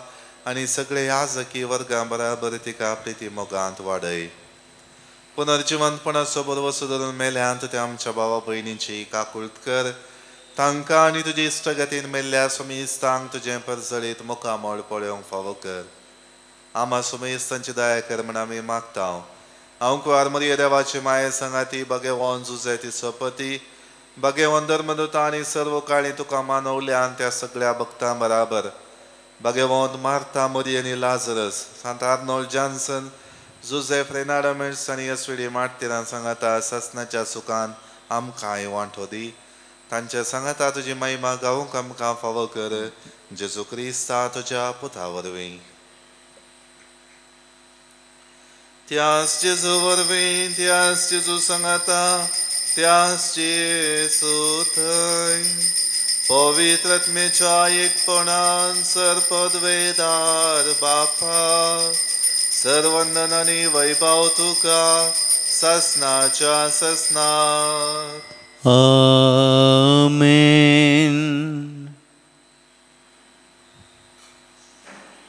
आनी सगळे याजकी वर्गां बराबर तिका प्रिती मोगांत वाडय. पुनर्जिवंतपणाचो बरवसो धरून मेल्यांत त्या आमच्या भावा भयणींची काकूळत कर, तांकां आनी तुजी इश्टगतीन मेल्ल्या सुमेस्तांक तुजें परजळीत मुखामळ पळोवंक फावो कर. आमा सुमेस्तांची दया कर म्हण आमी मागता. हांव कुवार मरिये देवाची माये सांगाती भगेवन जुजे तिचो पती भगेवन धर्मदूता आनी सर्व काळी तुका मानवल्यान त्या सगळ्या भक्तां बराबर भगवंत मार्था मोरी आनी लाजरस, सांत आर्नोल्ड जॉन्सन, जुझेफ रेनाडो मेट्स आनी एसवीडी मार्टिरान सांगाता सासनाच्या सुखान आमकांय वांटो दी. तांच्या सांगाता तुजी महिमा गावूंक आमकां फावो कर, जेजू क्रिस्ता तुज्या पुता वरवीं. त्यास जेजू वरवीं, त्यास जेजू सांगाता, त्यास जेजू थंय पवित्र आत्म्याच्या एकपणान सर्पद्वेदार बापा, सर्वंदन आनी वैभव तुका ससनाच्या ससनाक. आमेन.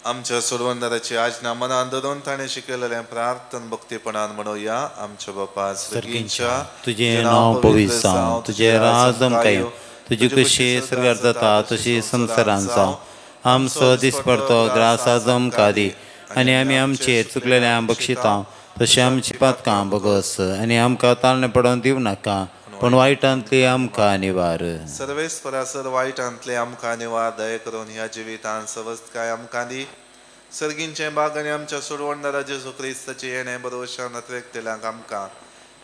आमच्या सोडवणदाराची आज्ञा मनान धरून ताणें शिकयलेलें प्रार्थन भक्तीपणान म्हणुया. आमच्या बापा स्वर्गींच्या, तुजें नांव पवित्र जावं, तुजें राज आमकां येवं, तुजी कशी स्वर्गार जाता तशी संवसारान जावं. आमचो दिसपडतो ग्रास आज आमकां दी आनी आमी आमचेर चुकलेल्या बक्षिता तशें आमची पातकां बगस आनी आमकां ताळणें पडोवन दिवं नाका, पूण वायटांतली आमकां निवार. सर्वेस्परा सर वायटांतले आमकां निवार, दया करून ह्या जिवितान सवस्तकाय आमकां दी सर्गींचें बाग आनी आमच्या सोडवणदारा जेजू क्रिस्ताचें येणें बरोवशान अत्रेकतेल्यांक आमकां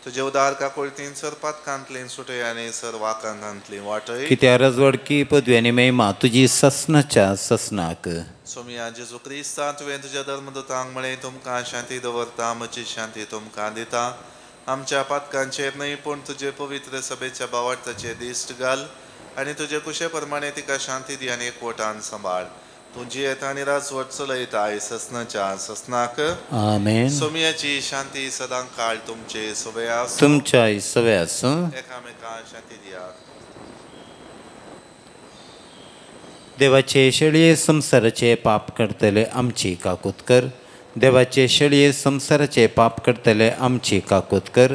तुजे उदार काकुळतीन सरपातकांतली सुटय आनी सर्वाकांतांतली वाटय. कित्या रजवडकी पदवी आनी महिमा तुजी ससनाच्या ससनाक. सोमिया जेजू क्रिस्ता, तुवें तुज्या धर्मदूतांक म्हळें, तुमकां शांती दवरता, म्हजी शांती तुमकां दिता. आमच्या पातकांचेर न्हय पूण तुजे पवित्र सभेच्या भावार्थाचेर दिश्ट घाल आनी तुजे कुशे प्रमाणे तिका शांती दी आनी एकवटान सांबाळ. तूं जियेता आनी राजवट चलयता ससनाच्या ससनाक. आमेन. सोमियाची शांती सदां काळ तुमचे सवे आसूं. तुमच्या सवे आसूं. एकामेकां शांती दियात. देवाचे शेळये संवसाराचे पाप करतले आमची काकूत कर. देवाचे शेळये संवसाराचे पाप करतले आमची काकूत कर.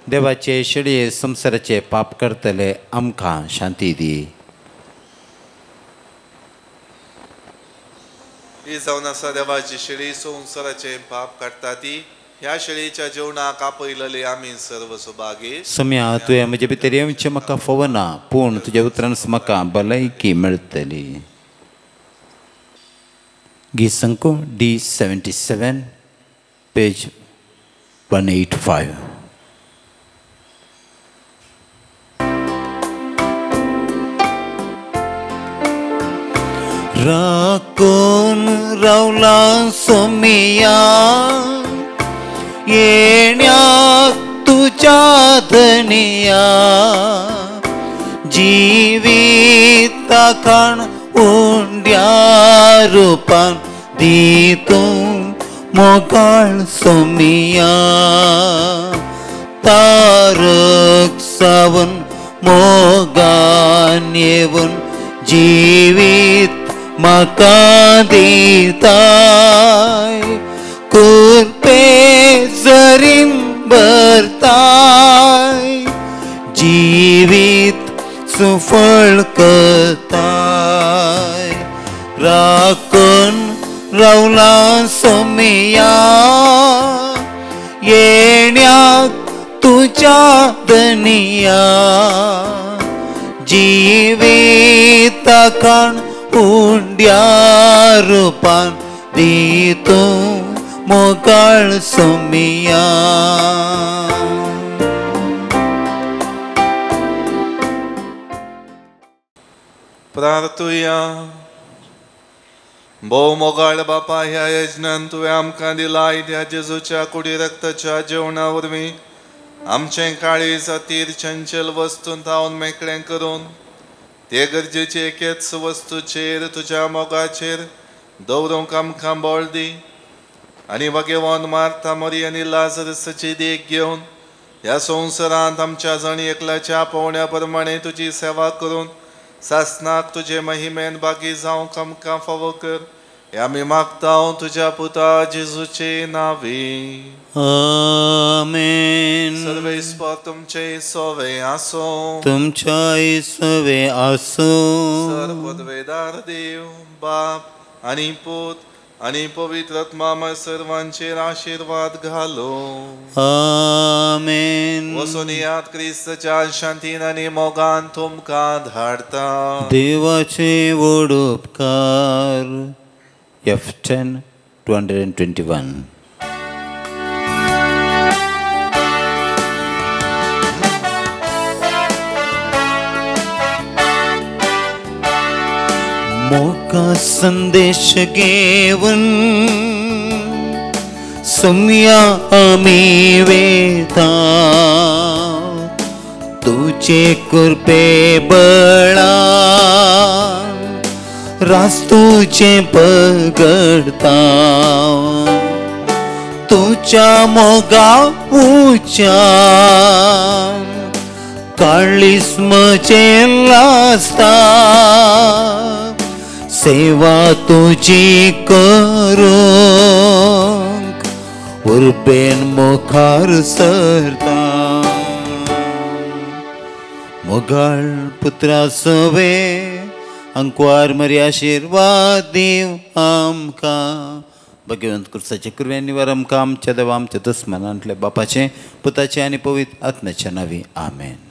देवाचे शेळये संवसाराचे पाप करतले आमकां शांती दी. ही जावन आसा देवाची शेळी, संवसाराचे पाप काडटा ती. ह्या शेळीच्या जेवणाक आपयलेले आमी सर्व सुभागी. सम्या, तुवें म्हजे भितर येवचें म्हाका फावना, पूण तुज्या उतरान म्हाका भलायकी मेळटली. गीत संको D 77 page 185. राखून रावला सोमिया येण्याक तुज्या धनिया, जिविता खाण उंड्या रुपान दी तूं मोगाळ सोमिया. तारक सावन मोगान येवन जिवीत म्हाका दिताय, कुरपे जरीन भरताय, जिवीत सुफळ करताय. राखून रावला सोमिया येण्याक तुज्या धनिया, जिविता खाण उंड्या रुपान दी तूं मोगाळ सोमिया. प्रार्थुया. भोव मोगाळ बापा, ह्या यजनान तुवें आमकां दिला त्या जेजूच्या कुडी रक्ताच्या जेवणा वरवीं आमचें काळीज अतीर चंचल वस्तून थावन मेकळें करून ते गरजेचे एकेच वस्तूचेर तुज्या मोगाचेर दवरूंक आमकां बळ दी. आनी वागेवन मार्था मरी आनी लाजरसाची देख घेवन ह्या संवसारांत आमच्या जण एकल्याच्या पावण्या प्रमाणे तुजी सेवा करून सासनाक तुजे महिमेन बागी जावंक आमकां फावो कर. हे आमी मागता तुज्या पुता जेजूचे नांवी. आमेन. सर्वेस्पर तुमचे सोवे आसूं. तुमच्याय सोवे आसूं. सर्वपदवेदार देव बाप आनी पूत आनी पवित्र आत्मा सर्वांचेर आशिर्वाद घालो. आमेन. वचून यात क्रिस्ताच्या शांतीन आनी मोगान तुमकां धाडता. देवाचे व्हड उपकार. F10 221. मोका संदेश घेवन सोम्या आमी वेता, तुजे कृपे बळान रास तुजें पगडता, तुज्या मोगा उच्यान काळीस म्हजें लासता, सेवा तुजी करूंक उर्बेन मुखार सरता. मोगाळ पुत्रा सवे अंकवार मरी आशिर्वाद दीव आमकां. भगवंत कुर्साचे कुरव्यांनी निवार आमकां आमच्या देवा आमच्या दुस्मनांतल्या बापाचें पुताचें आनी पवित्र आत्म्याच्या नांवी. आमेन.